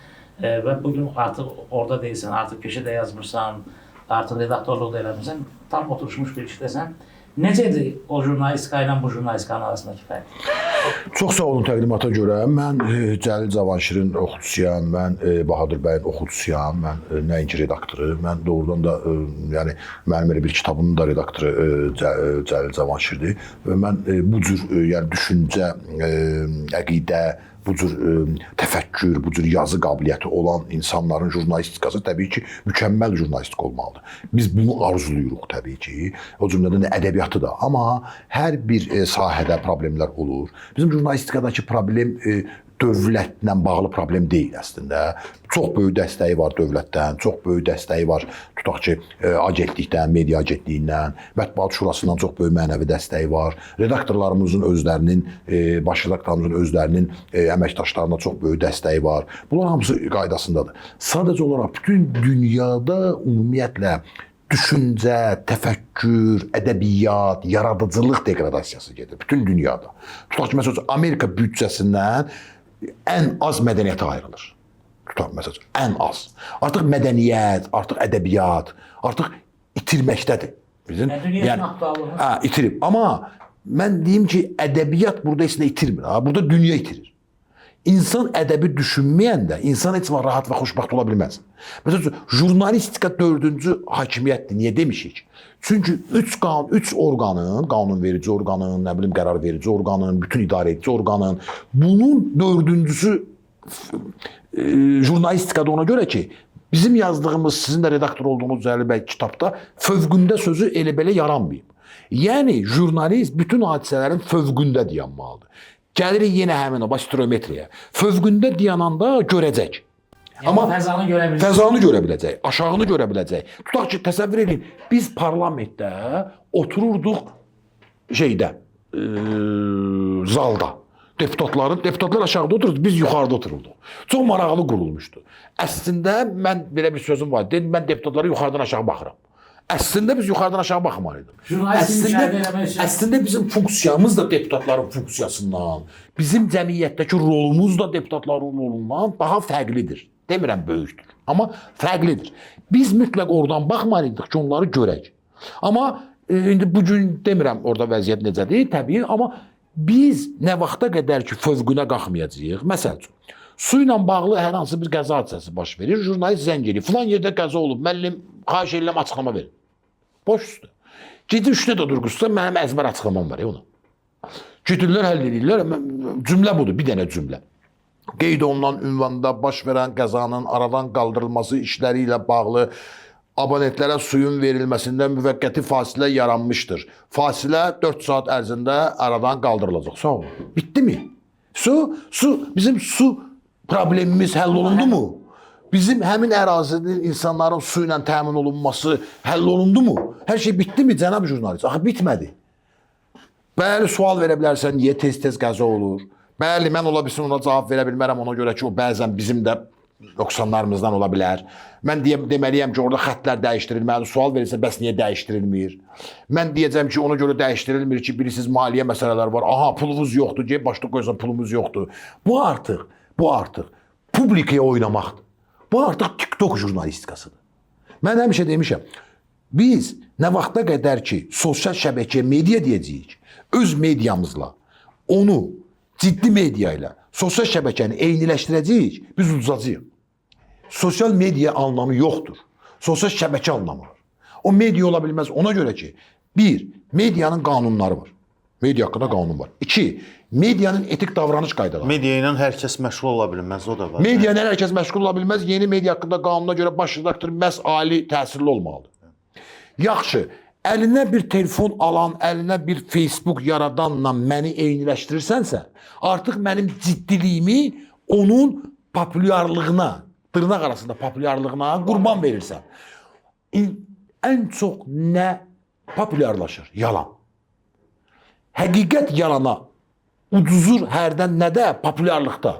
və bugün artıq orada deyilsən, artıq köşə də yazmırsan, artıq redaktorluq da eləmirsən, tam oturmuş bir işdəsən. Necədir o jurnalistika ilə bu jurnalistikanın arasındakı fərq? Çox sağ olun təqdimata görə. Mən Cəlil Cavanşirin oxucusuyam, mən Bahadır bəyin oxucusuyam, mən nəinki redaktoru, mən doğrudan da yəni mənim elə bir kitabımın da redaktoru Cəlil Cavanşirdir və mən bu cür yəni düşüncə, əqidə, bu cür təfəkkür, bu cür yazı qabiliyyəti olan insanların jurnalistikası təbii ki, mükəmməl jurnalistika olmalıdır. Biz bunu arzuluyuruq təbii ki, o cümlədən də ədəbiyyatı da. Amma hər bir sahədə problemlər olur. Bizim jurnalistikadakı problem dövlətlə bağlı problem deyil əslində. Çox böyük dəstəyi var dövlətdən, çox böyük dəstəyi var, tutaq ki, agentlikdən, media agentliyindən, Mətbuat Şurasından çox böyük mənəvi dəstəyi var. Redaktorlarımızın özlərinin, baş redaktorlarımızın özlərinin əməkdaşlarına çox böyük dəstəyi var. Bunlar hamısı qaydasındadır. Sadəcə olaraq bütün dünyada ümumiyyətlə düşüncə, təfəkkür, ədəbiyyat, yaradıcılıq deqradasiyası gedir bütün dünyada. Tutaq ki, məsəl üçün Amerika büdcəsindən ən az mədəniyyətə ayrılır. Tutaq, məsəl üçün, ən az. Artıq mədəniyyət, artıq ədəbiyyat, artıq itirməkdədir. Bizim, yəni, hə, itirib. Amma mən deyim ki, ədəbiyyat burada heç nə itirmir. Ha? Burada dünya itirir. İnsan ədəbi düşünməyəndə insan heç vaxt rahat və xoşbəxt ola bilməz. Məsəl üçün, jurnalistika dördüncü hakimiyyətdir. Niyə demişik? Çünki üç orqanın, qanunverici orqanın, nə bilim qərar verici orqanın, bütün idarə edici orqanın, bunun dördüncüsü jurnalistikada ona görə ki, bizim yazdığımız, sizin də redaktor olduğunuz Cəlil bəy kitabda fövqündə sözü elə belə yaranmayıb. Yəni jurnalist bütün hadisələrin fövqündə dayanmalıdır. Gəlirik yenə həmin o bastrometriyə. Fövqündə dayananda görəcək. Yəni, amma fəzanı görə biləcək. Fəzanı görə biləcək, aşağını görə biləcək. Tutaq ki, təsəvvür edin, biz parlamentdə otururduq şeydə, zalda. Deputatlar aşağıda otururdu, biz yuxarıda otururduq. Çox maraqlı qurulmuşdu. Əslində mən belə bir sözüm var. Dedim, mən deputatlara yuxarıdan aşağı baxıram. Əslində biz yuxarıdan aşağı baxmalıydıq. Əslində bizim funksiyamız da deputatların funksiyasından, bizim cəmiyyətdəki rolumuz da deputatların rolundan daha fərqlidir. Demirəm böyükdür, amma fərqlidir. Biz mütləq oradan baxmalıydıq ki, onları görək. Amma indi bugün demirəm orada vəziyyət necədir, təbii, amma biz nə vaxta qədər ki fövqünə qalxmayacağıq. Məsəl üçün, su ilə bağlı hər hansı bir qəza hadisəsi baş verir, jurnalist zəng eləyir. Filan yerdə qəza olub, müəllim, xahiş edirəm açıqlama verin. Boş üstə. Gecə 3-də də durğuzsa mənim əzbər açıqlamam var ona. Gedirlər, həll edirlər. Cümlə budur, bir dənə cümlə. Qeyd olunan ünvanda baş verən qəzanın aradan qaldırılması işləri ilə bağlı abonentlərə suyun verilməsində müvəqqəti fasilə yaranmışdır. Fasilə 4 saat ərzində aradan qaldırılacaq. Sağ olun. Bitdi mi? Su, bizim su problemimiz həll olundu mu? Bizim həmin ərazinin insanların su ilə təmin olunması həll olundu mu? Hər şey bitdi mi cənab jurnalist? Axı bitmədi. Bəli, sual verə bilərsən, niyə tez-tez qəza olur? Bəli, mən ola bilsin ona cavab verə bilmərəm, ona görə ki, o bəzən bizim də nöqsanlarımızdan ola bilər. Mən deməliyəm ki, orada xəttlər dəyişdirilməlidir. Sual verilsə, bəs niyə dəyişdirilmir? Mən deyəcəm ki, ona görə dəyişdirilmir ki, bilirsiniz, maliyyə məsələləri var. Aha, pulumuz yoxdur, deyib başda qoysan pulumuz yoxdur. Bu artıq publikaya oynamaqdır. Bu artıq TikTok jurnalistikasıdır. Mən həmişə demişəm, biz nə vaxta qədər ki, sosial şəbəkəyə media deyəcəyik, öz mediamızla onu ciddi media ilə sosial şəbəkəni eyniləşdirəcəyik, biz udacağıq. Sosial media anlamı yoxdur. Sosial şəbəkə anlamı var. O media ola bilməz ona görə ki, bir, medianın qanunları var. Media haqqında qanun var. İki, medianın etik davranış qaydaları. Media ilə hər kəs məşğul ola bilməz, o da var. Media ilə hər kəs məşğul ola bilməz. Yeni media haqqında qanuna görə baş redaktor məhz ali təsirli olmalıdır. Yaxşı, əlinə bir telefon alan, əlinə bir Facebook yaradanla məni eyniləşdirirsənsə, artıq mənim ciddiliyimi Onun populyarlığına, dırnaq arasında populyarlığına qurban verirsən. Ən çox nə populyarlaşır? Yalan. Həqiqət yalana uduzur hərdən nədə? Populyarlıqda.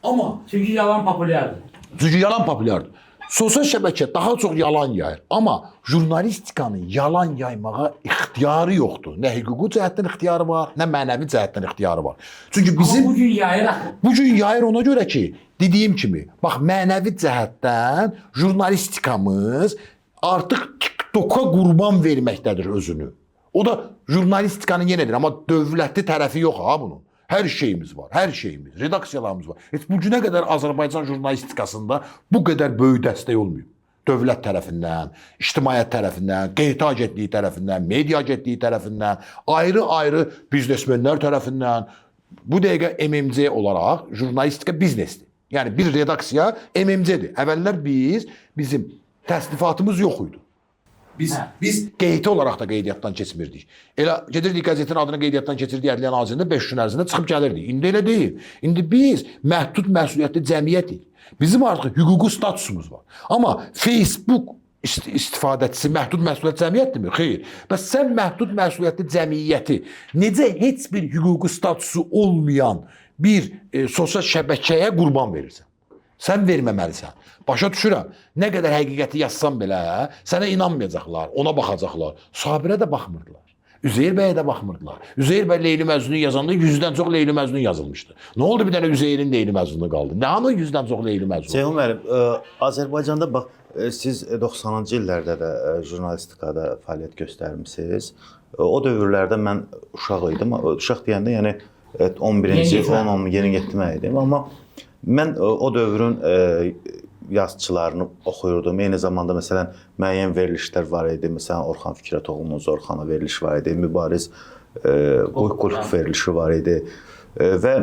Amma Çünki yalan populyardır. çünki yalan populyardır. Sosial şəbəkə daha çox yalan yayır. Amma jurnalistikanın yalan yaymağa ixtiyarı yoxdur. Nə hüquqi cəhətdən ixtiyarı var, nə mənəvi cəhətdən ixtiyarı var. Çünki bizim Amma bu gün yayır axı. bu gün yayır ona görə ki, dediyim kimi, bax mənəvi cəhətdən jurnalistikamız artıq TikToka qurban verməkdədir özünü. O da jurnalistikanın yenədir, amma dövlətli tərəfi yox ha bunun. Hər şeyimiz var, hər şeyimiz, redaksiyalarımız var. Heç bu günə qədər Azərbaycan jurnalistikasında bu qədər böyük dəstək olmayıb. Dövlət tərəfindən, ictimaiyyət tərəfindən, qeyta agentliyi tərəfindən, media agentliyi tərəfindən, ayrı-ayrı biznesmenlər tərəfindən. Bu dəqiqə MMC olaraq jurnalistika biznesdir. Yəni bir redaksiya MMC-dir. Əvvəllər bizim təsnifatımız yox idi. Biz qeydi olaraq da qeydiyyatdan keçmirdik. Elə gedirdik qəzetin adını qeydiyyatdan keçirdik Ədliyyə Nazirliyində 5 gün ərzində çıxıb gəlirdik. İndi elə deyil. İndi biz məhdud məsuliyyətli cəmiyyətik. Bizim artıq hüquqi statusumuz var. Amma Facebook istifadəçisi məhdud məsuliyyət cəmiyyətdirmi? Xeyr. Bəs sən məhdud məsuliyyətli cəmiyyəti necə heç bir hüquqi statusu olmayan bir sosial şəbəkəyə qurban verirsən? Sən verməməlisən. Başa düşürəm. Nə qədər həqiqəti yazsan belə, sənə inanmayacaqlar, ona baxacaqlar. Sabirə də baxmırdılar. Üzeyir bəyə də baxmırdılar. Üzeyir bəy Leyli Məcnunu yazanda 100-dən çox Leyli Məcnun yazılmışdı. Nə oldu bir dənə Üzeyrin Leyli Məcnunu qaldı? Nə hanı 100-dən çox Leyli Məcnun? Ceyhun müəllim, Azərbaycanda bax siz 90-cı illərdə də jurnalistikada fəaliyyət göstərmisiniz. O dövrlərdə mən uşaq idim. Uşaq deyəndə yəni 11-ci, 10, yeniyetmə idim, amma mən o dövrün yazıçılarını oxuyurdum. Eyni zamanda məsələn müəyyən verilişlər var idi. Məsələn Orxan Fikrətoğlunun Zorxana verilişi var idi, Mübariz Qulp verilişi var idi və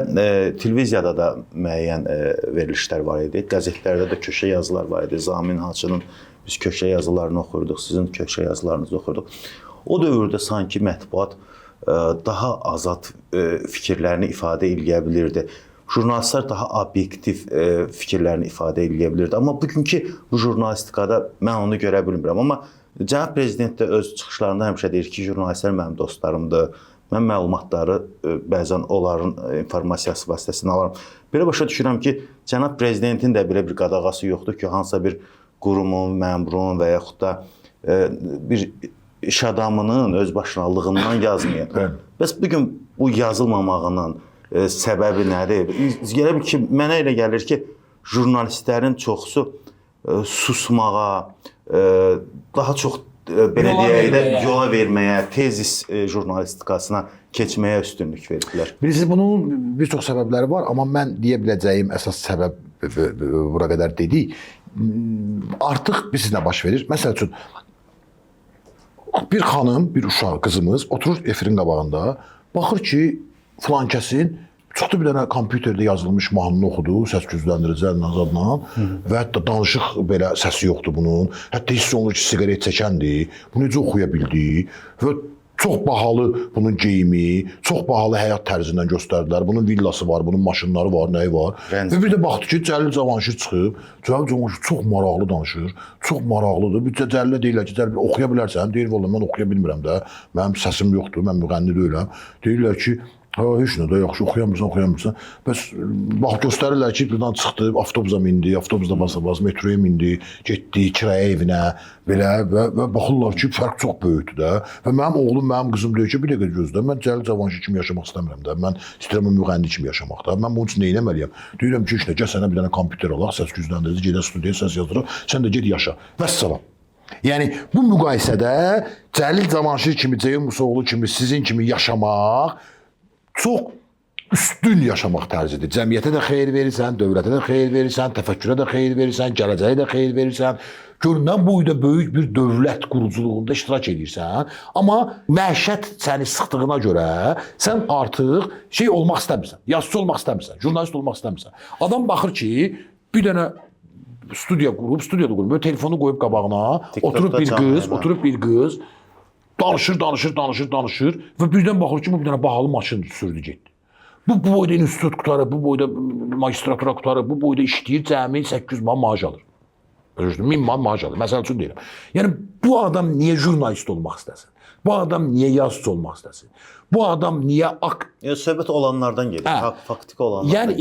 televiziyada da müəyyən verilişlər var idi. Qəzetlərdə də köşə yazılar var idi. Zamin Hacının biz köşə yazılarını oxuyurduq, sizin köşə yazılarınızı oxuyurduq. O dövrdə sanki mətbuat daha azad fikirlərini ifadə eləyə bilirdi. Jurnalistlər daha obyektiv fikirlərini ifadə eləyə bilirdi. Amma bugünkü bu jurnalistikada mən onu görə bilmirəm. Amma cənab prezident də öz çıxışlarında həmişə deyir ki, jurnalistlər mənim dostlarımdır. Mən məlumatları bəzən onların informasiyası vasitəsilə alıram. Belə başa düşürəm ki, cənab prezidentin də belə bir qadağası yoxdur ki, hansısa bir qurumun, məmurun və yaxud da bir iş adamının öz başınalığından yazmayın. Bəs bugün bu yazılmamağının səbəbi nədir? Elə bil ki, mənə elə gəlir ki, jurnalistlərin çoxusu susmağa, daha çox belə deyək də yola verməyə, tezis jurnalistikasına keçməyə üstünlük veriblər. Bilirsiniz, bunun bir çox səbəbləri var, amma mən deyə biləcəyim əsas səbəb bura qədər dedik. Artıq bilirsiniz nə baş verir? Məsəl üçün, bir xanım, bir uşaq, qızımız oturur efirin qabağında, baxır ki, filan kəsin çıxdı bir dənə kompüterdə yazılmış mahnını oxudu, səs gücləndiricilər zadla və hətta danışıq belə səsi yoxdur bunun. Hətta hiss olunur ki, siqaret çəkəndir. Bunu necə oxuya bildi? Və çox bahalı bunun geyimi, çox bahalı həyat tərzindən göstərdilər. Bunun villası var, bunun maşınları var, nəyi var. Və bir də baxdı ki, Cəlil Cavanşir çıxıb. Cəlil Cavanşir çox maraqlı danışır, çox maraqlıdır. Bir də Cəlilə deyirlər ki, Cəlil oxuya bilərsən? Deyir, vallah mən oxuya bilmirəm də. Mənim səsim yoxdur, mən müğənni deyiləm. Deyirlər ki, hə, heç nə də yaxşı, oxuyamırsan. Bəs bax göstərirlər ki, buradan çıxdı, avtobusa mindi, avtobusda basa-bas metroya mindi, getdi kirayə evinə, belə və baxırlar ki, fərq çox böyükdür də. Və mənim oğlum, mənim qızım deyir ki, bir dəqiqə gözlə, mən Cəlil Cavanşir kimi yaşamaq istəmirəm də. Mən istəyirəm müğənni kimi yaşamaq da. Mən bunun üçün nə etməliyəm? Deyirəm ki, işte, gəl sənə bir dənə kompüter alaq, səs gücləndirici, gedək studiyaya səs yazdıraq, sən də get yaşa. Vəssalam. Yəni bu müqayisədə Cəlil Cavanşir kimi, Ceyhun Musaoğlu kimi, sizin kimi yaşamaq çox üstün yaşamaq tərzidir. Cəmiyyətə də xeyir verirsən, dövlətə də xeyir verirsən, təfəkkürə də xeyir verirsən, gələcəyə də xeyir verirsən. Görünən boyda böyük bir dövlət quruculuğunda iştirak edirsən, amma məişət səni sıxdığına görə sən artıq şey olmaq istəmirsən, yazıçı olmaq istəmirsən, jurnalist olmaq istəmirsən. Adam baxır ki, bir dənə studiya qurub, studiyada qurub, böyle telefonu qoyub qabağına, oturub bir qız, oturub bir qız danışır, danışır, danışır, danışır və birdən baxır ki, bu bir dənə bahalı maşın sürdü getdi. Bu boyda institut qutarıb, bu boyda magistratura qutarıb, bu boyda işləyir, cəmi 800 manat maaş alır. Başa 1000 manat maaş alır. Məsəl üçün deyirəm. Yəni bu adam niyə jurnalist olmaq istəsin? Bu adam niyə yazıçı olmaq istəsin? Bu adam niyə Söhbət olanlardan gedir. Hə. Faktiki olanlardan.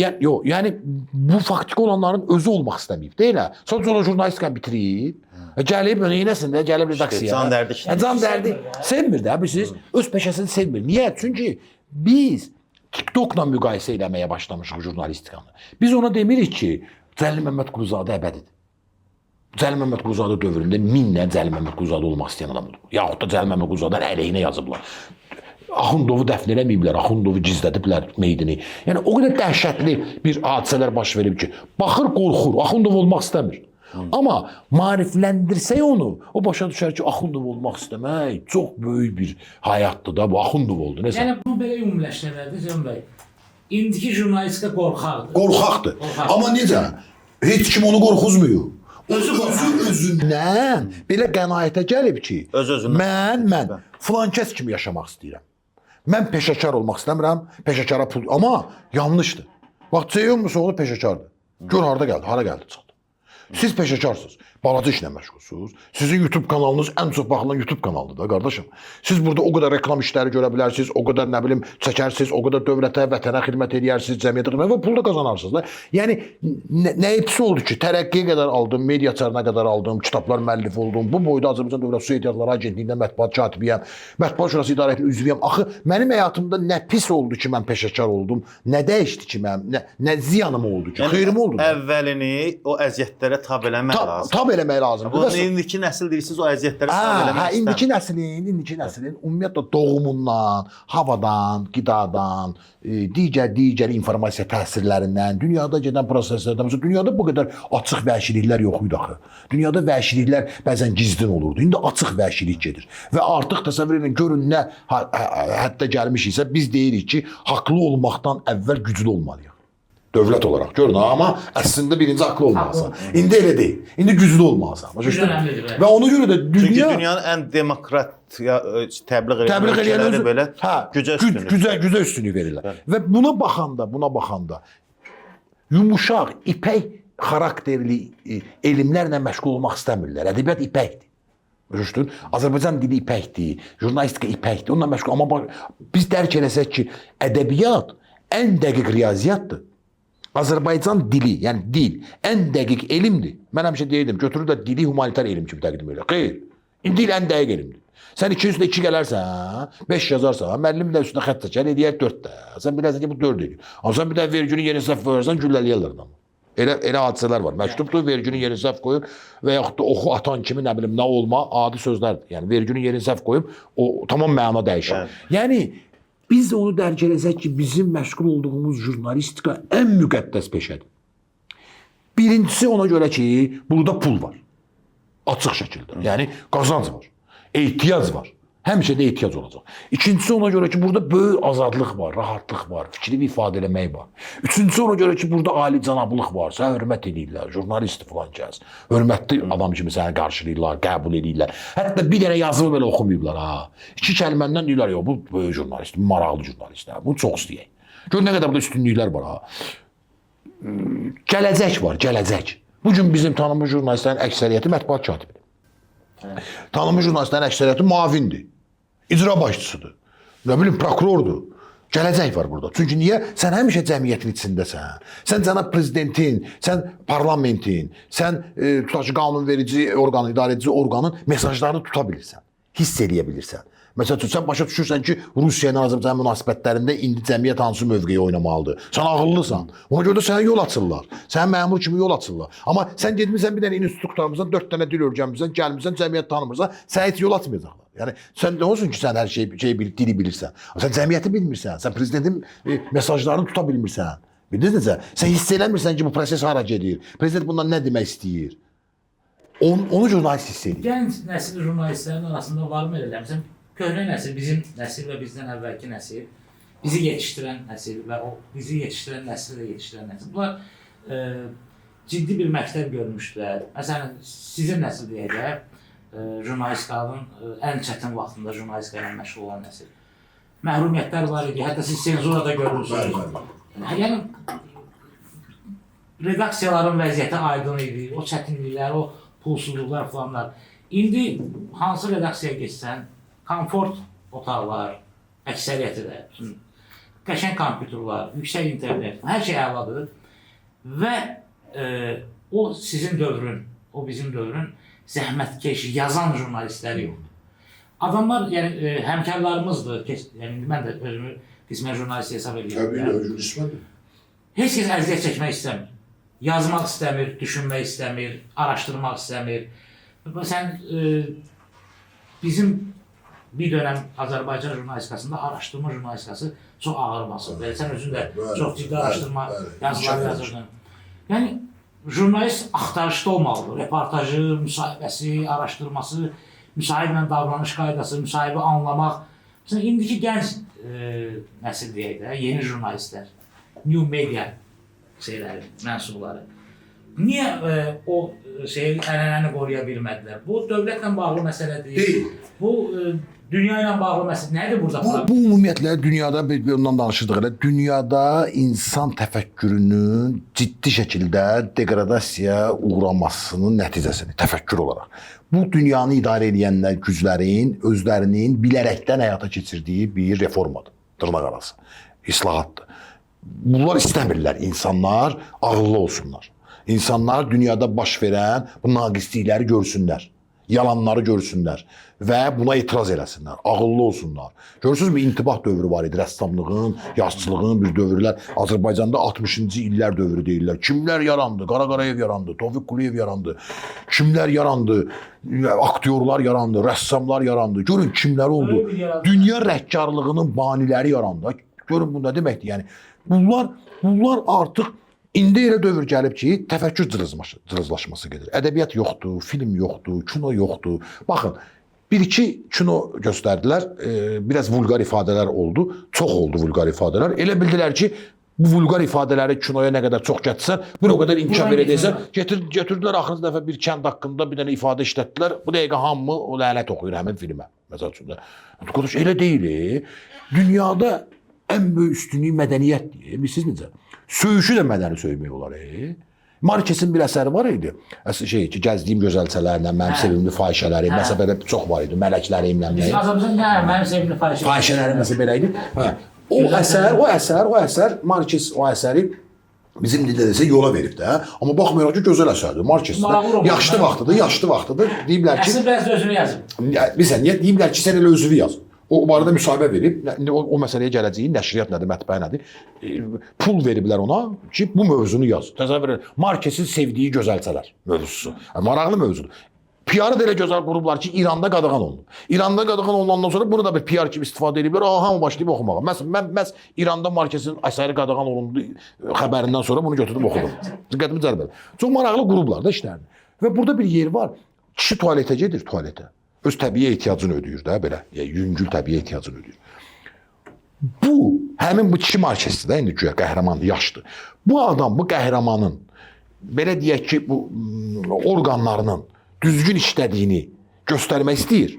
Yəni bu faktiki olanların özü olmaq istəməyib, deyil hə? Sadəcə olaraq jurnalistikanı bitirib, gəlib neynəsin də, gəlib redaksiyaya. Can dərdi işləyir. Can dərdi sevmir də, bilirsiniz? Öz peşəsini sevmir. Niyə? Çünki biz TikTokla müqayisə eləməyə başlamışıq jurnalistikanı. Biz ona demirik ki, Cəlil Məmmədquluzadə əbədidir. Cəlil Məmmədquluzadə dövründə minlə Cəlil Məmmədquluzadə olmaq istəyən adam olub. Yaxud da Cəlil Məmmədquluzadənin əleyhinə yazıblar. Axundovu dəfn eləməyiblər, Axundovu gizlədiblər meyidini. Yəni o qədər dəhşətli bir hadisələr baş verib ki, baxır qorxur, Axundov olmaq istəmir. Amma maarifləndirsək onu, o başa düşər ki, Axundov olmaq istəmək çox böyük bir həyatdır da, bu Axundov oldu. Nəsə. Yəni bunu belə ümumiləşdirə bilərik, Ceyhun bəy. İndiki jurnalistika qorxaqdır. Qorxaqdır. Qorxaq. Amma necə? Heç kim onu qorxuzmuyor. Özü Özü özündən belə qənaətə gəlib ki, Öz-özündən. mən filan kəs kimi yaşamaq istəyirəm. Mən peşəkar olmaq istəmirəm, peşəkara pul, amma yanlışdır. Bax Ceyhun Musaoğlu peşəkardır. Gör harda gəldi, hara gəldi çıxdı. Siz peşəkarsınız, balaca işlə məşğulsunuz. Sizin YouTube kanalınız ən çox baxılan YouTube kanalıdır da qardaşım. Siz burada o qədər reklam işləri görə bilərsiniz, o qədər nə bilim çəkərsiniz, o qədər dövlətə, vətənə xidmət eləyərsiniz, cəmiyyətə xidmət və pul da qazanarsınız da. Yəni nə hepsi oldu ki, tərəqqiyə qədər aldım, media çarına qədər aldım, kitablar müəllifi oldum. Bu boyda Azərbaycan Dövlət Su Ehtiyatları Agentliyində mətbuat katibiyəm, Mətbuat Şurası İdarə Heyətinin üzvüyəm. Axı mənim həyatımda nə pis oldu ki, mən peşəkar oldum, nə dəyişdi ki, mənim, nə ziyanım oldu ki, xeyrim oldu. Əvvəlini o əziyyətlərə tab eləmək lazım. Tab eləmək lazımdır. Bu indiki nəsil deyirsiniz, o əziyyətlərə tab eləmək istəmir. İndiki nəslin ümumiyyətlə doğumundan, havadan, qidadan, digər informasiya təsirlərindən, dünyada gedən proseslərdən, məsələn, dünyada bu qədər açıq vəhşiliklər yox idi axı. Dünyada vəhşiliklər bəzən gizlin olurdu. İndi açıq vəhşilik gedir. Və artıq təsəvvür edin, görün nə həddə gəlmişiksə, biz deyirik ki, haqlı olmaqdan əvvəl güclü olmalıyıq. Dövlət olaraq görün, amma əslində birinci haqlı olmalısan. İndi elə deyil. İndi güclü olmalısan. Başa düşdün? Və ona görə də Çünki dünyanın ən demokrat təbliğ edən ölkələri belə gücə üstünlük. Gücə üstünlük verirlər. Və buna baxanda yumuşaq, ipək xarakterli elmlərlə məşğul olmaq istəmirlər. Ədəbiyyat ipəkdir. Başa düşdün? Azərbaycan dili ipəkdir, jurnalistika ipəkdir. Onunla məşğul. Amma biz dərk eləsək ki, ədəbiyyat ən dəqiq riyaziyyatdır. Azərbaycan dili, yəni dil ən dəqiq elmdir. Mən həmişə deyirdim, götürürlər dili humanitar elm kimi təqdim edirlər. Xeyr, dil ən dəqiq elmdir. Sən 2 üstünə 2 gələrsən, 5 yazarsan, müəllim də üstünə xətt çəkər, eləyər 4 də. Sən bilərsən ki, bu 4 eləyir. Amma sən bir də vergünün yerini səhv qoyarsan, güllələyərlər adamı. Elə hadisələr var. Məktubdur, vergünün yerini səhv qoyur və yaxud da oxu atan kimi, nə bilim, nə olma adi sözlərdir. Yəni vergünün yerini səhv qoyub, o tamam məna dəyişir. Evet. Yəni biz də onu dərk eləsək ki, bizim məşğul olduğumuz jurnalistika ən müqəddəs peşədir. Birincisi ona görə ki, burada pul var. Açıq şəkildə. Yəni qazanc var. Ehtiyac var. Həmişə də ehtiyac olacaq. İkincisi ona görə ki, burada böyük azadlıq var, rahatlıq var, fikrini ifadə eləmək var. Üçüncüsü ona görə ki, burada ali cənablıq var. Sənə hörmət eləyirlər, jurnalist filan kəs. Hörmətli adam kimi səni qarşılayırlar, qəbul eləyirlər. Hətta bir dənə yazımı belə oxumayıblar ha. İki kəlməndən deyirlər, yox, bu böyük jurnalist, maraqlı jurnalist. Bunu çox istəyək. Gör nə qədər burada üstünlüklər var ha. Gələcək var, gələcək. Bu gün bizim tanınmış jurnalistlərin əksəriyyəti mətbuat katibidir. Tanınmış jurnalistlərin əksəriyyəti müavindir. İcra başçısıdır. Nə bilim, prokurordur. Gələcək var burada. Çünki niyə? Sən həmişə cəmiyyətin içindəsən. Sən cənab prezidentin, sən parlamentin, sən tutaq ki, qanunverici orqanın, idarəedici orqanın mesajlarını tuta bilirsən. Hiss eləyə bilirsən. Məsəl üçün, sən başa düşürsən ki, Rusiya ilə Azərbaycan münasibətlərində indi cəmiyyət hansı mövqeyi oynamalıdır. Sən ağıllısan. Ona görə də sənə yol açırlar. Sənə məmur kimi yol açırlar. Amma sən getmisən bir dənə institut qurtarmısan, 4 dənə dil öyrənmisən, gəlmisən, cəmiyyət tanımırsan, sənə heç yol açmayacaqlar. Yəni sən nə olsun ki, sən hər şeyi dili bilirsən. Amma sən cəmiyyəti bilmirsən, sən prezidentin mesajlarını tuta bilmirsən. Bildiniz necə? Sən hiss eləmirsən ki, bu proses hara gedir. Prezident bundan nə demək istəyir? Onu jurnalist hiss edir. Gənc nəsil jurnalistlərin arasında var mı elə? Məsələn, köhnə nəsil, bizim nəsil və bizdən əvvəlki nəsil, bizi yetişdirən nəsil və o bizi yetişdirən nəsil də yetişdirən nəsil. Bunlar ciddi bir məktəb görmüşdülər. Məsələn, sizin nəsil deyək də, jurnalistikanın ən çətin vaxtında jurnalistika ilə məşğul olan nəsil. Məhrumiyyətlər var idi. Hətta siz senzura da görmüsünüz. Yəni redaksiyaların vəziyyəti aydın idi. O çətinliklər, o pulsuzluqlar falanlar. İndi hansı redaksiyaya getsən, komfort otaqlar, əksəriyyəti də, qəşəng kompüterlər, yüksək internet, hər şey əladır. Və o sizin dövrün, o bizim dövrün zəhmətkeş, yazan jurnalistləri yoxdur. Adamlar, yəni həmkarlarımızdır. Yəni mən də özümü qismən jurnalist hesab edirəm. Təbii ki, qismən. Heç kəs əziyyət çəkmək istəmir. Yazmaq istəmir, düşünmək istəmir, araşdırmaq istəmir. Sən bizim bir dönəm Azərbaycan jurnalistikasında araşdırma jurnalistikası çox ağır basırdı. Sən özün də çox ciddi araşdırma yazıları yazırdın. Yəni jurnalist axtarışda olmalıdır. Reportajı, müsahibəsi, araşdırması, müsahiblə davranış qaydası, müsahibi anlamaq. Məsələn, indiki gənc nəsil deyək də, yeni jurnalistlər, new media şeyləri, mənsubları. Niyə o şeyi, ənənəni qoruya bilmədilər? Bu dövlətlə bağlı məsələ deyil. Bu dünya ilə bağlı məsələ. Nədir burada? Bu ümumiyyətlə dünyada bir ondan danışırdıq elə. Dünyada insan təfəkkürünün ciddi şəkildə deqradasiyaya uğramasının nəticəsidir, təfəkkür olaraq. Bu dünyanı idarə edənlər güclərin özlərinin bilərəkdən həyata keçirdiyi bir reformadır, dırnaq arası, islahatdır. Bunlar istəmirlər insanlar ağıllı olsunlar. İnsanlar dünyada baş verən bu naqislikləri görsünlər, yalanları görsünlər və buna etiraz eləsinlər, ağıllı olsunlar. Görürsünüz, bir intibah dövrü var idi, rəssamlığın, yazıçılığın bir dövrlər. Azərbaycanda 60-cı illər dövrü deyirlər. Kimlər yarandı? Qara Qarayev yarandı, Tofiq Quliyev yarandı. Kimlər yarandı? Aktyorlar yarandı, rəssamlar yarandı. Görün kimlər oldu? Dünya rəhkarlığının baniləri yarandı. Görün bu nə deməkdir? Yəni bunlar artıq İndi elə dövr gəlib ki, təfəkkür cılızlaşması gedir. Ədəbiyyat yoxdur, film yoxdur, kino yoxdur. Baxın, bir-iki kino göstərdilər, biraz vulqar ifadələr oldu. Çox oldu vulqar ifadələr. Elə bildilər ki, bu vulqar ifadələri kinoya nə qədər çox gətirsən, bir o qədər inkişaf edəcəksən. Götürdülər axırıncı dəfə bir kənd haqqında bir dənə ifadə işlətdilər. Bu dəqiqə hamı o lənət oxuyur həmin filmə. Məsəl üçün də. Qardaş, elə deyil. Dünyada ən böyük üstünlük mədəniyyətdir. Bilirsiniz necə? Söyüşü də mədəni söymək olar. Markesin bir əsəri var idi. Şey ki, gəzdiyim gözəlçələrlə, mənim sevimli fahişələrim, məsələn belə çox var idi, mələklərimlə. Azərbaycan mənim sevimli fahişələrim. Fahişələrim məsələn belə idi. Hə. O əsər, Markes o əsəri bizim dildə desə yola verib də. Amma baxmayaraq ki, gözəl əsərdir. Markes yaşlı vaxtıdır, Deyiblər ki, əsl bəzi özünü yazıb. Bilirsən, niyə deyiblər ki, sən elə özünü yaz. O barədə müsahibə verib, o məsələyə gələcəyi, nəşriyyat nədir, mətbəə nədir, pul veriblər ona ki, bu mövzunu yaz. Təsəvvür edin, Markesin sevdiyi gözəlçələr mövzusu. Maraqlı mövzudur. PR-ı da elə gözəl qurublar ki, İranda qadağan olunub. İranda qadağan olunandan sonra bunu da bir PR kimi istifadə ediblər, hamı başlayıb oxumağa. Məsələn, mən İranda Markesin əsəri qadağan olundu xəbərindən sonra bunu götürdüm, oxudum. Diqqətimi cəlb elədi. Çox maraqlı qurublar da işlərini. Və burada bir yer var, kişi tualetə gedir, tualetə. Öz təbii ehtiyacını ödəyir də belə, yəni yüngül təbii ehtiyacını ödəyir. Bu, həmin bu kişi Markesdir də, indi güya qəhrəmandır, yaşdır. Bu adam, bu qəhrəmanın, belə deyək ki, bu orqanlarının düzgün işlədiyini göstərmək istəyir.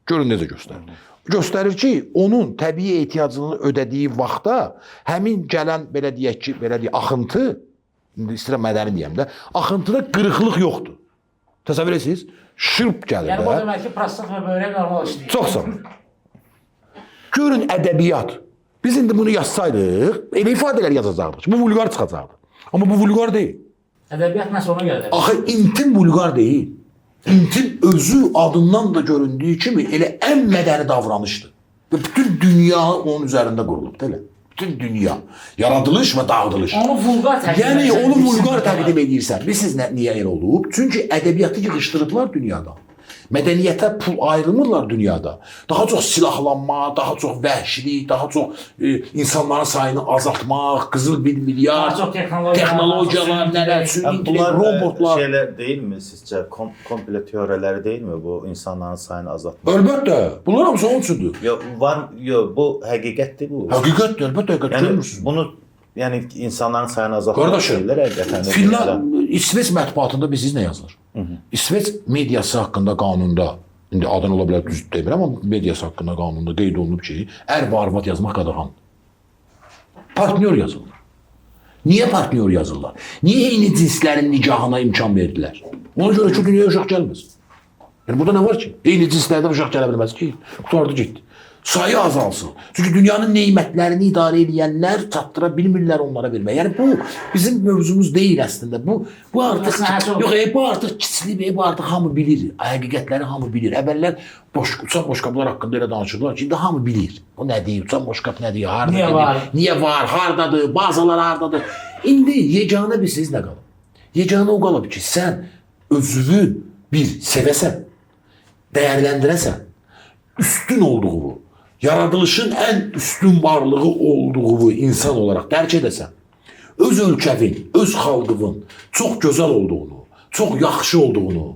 Görün necə göstərir. Göstərir ki, onun təbii ehtiyacını ödədiyi vaxtda həmin gələn, belə deyək ki, belə deyək, axıntı, indi istəyirəm mədəni deyəm də, axıntıda qırıqlıq yoxdur. Təsəvvür edirsiniz? Şırp gəlir Yəni də. bu demək ki, prostat və böyrək normal işləyir. Çox sağ olun. Görün ədəbiyyat. Biz indi bunu yazsaydıq, elə ifadələr yazacaqdıq. Bu vulqar çıxacaqdı. Amma bu vulqar deyil. Ədəbiyyat məhz ona görə. Axı intim vulqar deyil. İntim özü adından da göründüyü kimi elə ən mədəni davranışdır. Və bütün dünya onun üzərində qurulub, elə. Bütün dünya. Yaradılış və dağıdılış. Onu vulqar təqdim Yəni onu vulqar təqdim edirsən. Bilirsiniz niyə elə olub? Çünki ədəbiyyatı yığışdırıblar dünyada. Mədəniyyətə pul ayrılmırlar dünyada. Daha çox silahlanma, daha çox vəhşilik, daha çox insanların sayını azaltmaq, qızıl bir milyar, daha çox texnologiyalar, nələr, süni intellekt, robotlar. Şeylər deyilmi sizcə? Komple teoriyaları deyilmi bu insanların sayını azaltmaq? Əlbəttə. Bunlar hamısı onun üçündür. Yox, var, yox, bu həqiqətdir bu. Həqiqətdir, əlbəttə həqiqət. Yəni Görmürsünüz. bunu, yəni insanların sayını azaltmaq Qardaşım, deyirlər, Finland, İsveç mətbuatında bilirsiniz nə yazılır? İsveç mediası haqqında qanunda İndi adını ola bilər düz demirəm, amma mediası haqqında qanunda qeyd olunub ki, ər və arvad yazmaq qadağandır. Partnyor yazırlar. Niyə partnyor yazırlar? Niyə eyni cinslərin nikahına imkan verdilər? Ona görə ki, dünyaya uşaq gəlməz. Yəni burada nə var ki? Eyni cinslərdən uşaq gələ bilməz ki. Qurtardı getdi. Sayı azalsın. Çünki dünyanın nemətlərini idarə edənlər çatdıra bilmirlər onlara verməyə. Yəni bu bizim mövzumuz deyil əslində. Bu artıq yox, bu artıq kiçilib, bu artıq hamı bilir. Həqiqətləri hamı bilir. Əvvəllər uçan boşqablar haqqında elə danışırdılar ki, indi hamı bilir. O nədir? Uçan boşqab nədir? Harda Niyə var? Niyə var? Hardadır? Bazalar hardadır? İndi yeganə bir siz nə qalıb? Yeganə o qalıb ki, sən özünü bir sevəsən, dəyərləndirəsən, üstün olduğu, yaradılışın ən üstün varlığı olduğu insan olaraq dərk edəsən, öz ölkəvin, öz xalqının çox gözəl olduğunu, çox yaxşı olduğunu,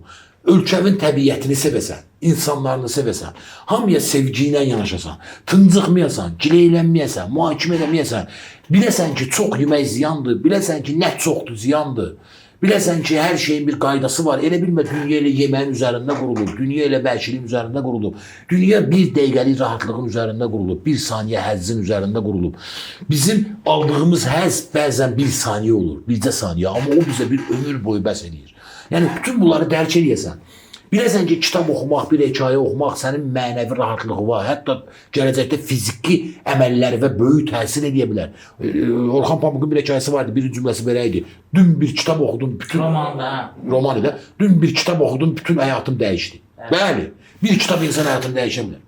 ölkəvin təbiətini sevəsən, insanlarını sevəsən, hamıya sevgi ilə yanaşasan, tıncıxmayasan, gileylənməyəsən, mühakimə eləməyəsən, biləsən ki, çox yemək ziyandır, biləsən ki, nə çoxdur ziyandır, biləsən ki, hər şeyin bir qaydası var. Elə bilmə, dünya elə yeməyin üzərində qurulub, dünya elə vəhşiliyin üzərində qurulub, dünya bir dəqiqəlik rahatlığın üzərində qurulub, bir saniyə həzzin üzərində qurulub. Bizim aldığımız həzz bəzən bir saniyə olur, bircə saniyə, amma o bizə bir ömür boyu bəs eləyir. Yəni, bütün bunları dərk eləyəsən, biləsən ki, kitab oxumaq, bir hekayə oxumaq sənin mənəvi rahatlığı var, hətta gələcəkdə fiziki əməlləri və böyük təsir edə bilər. Orxan Pamukun bir hekayəsi vardı, bir cümləsi belə idi. Dün bir kitab oxudum, bütün roman idi. Dün bir kitab oxudum, bütün həyatım dəyişdi. Bəli, bir kitab insan həyatını dəyişə bilər.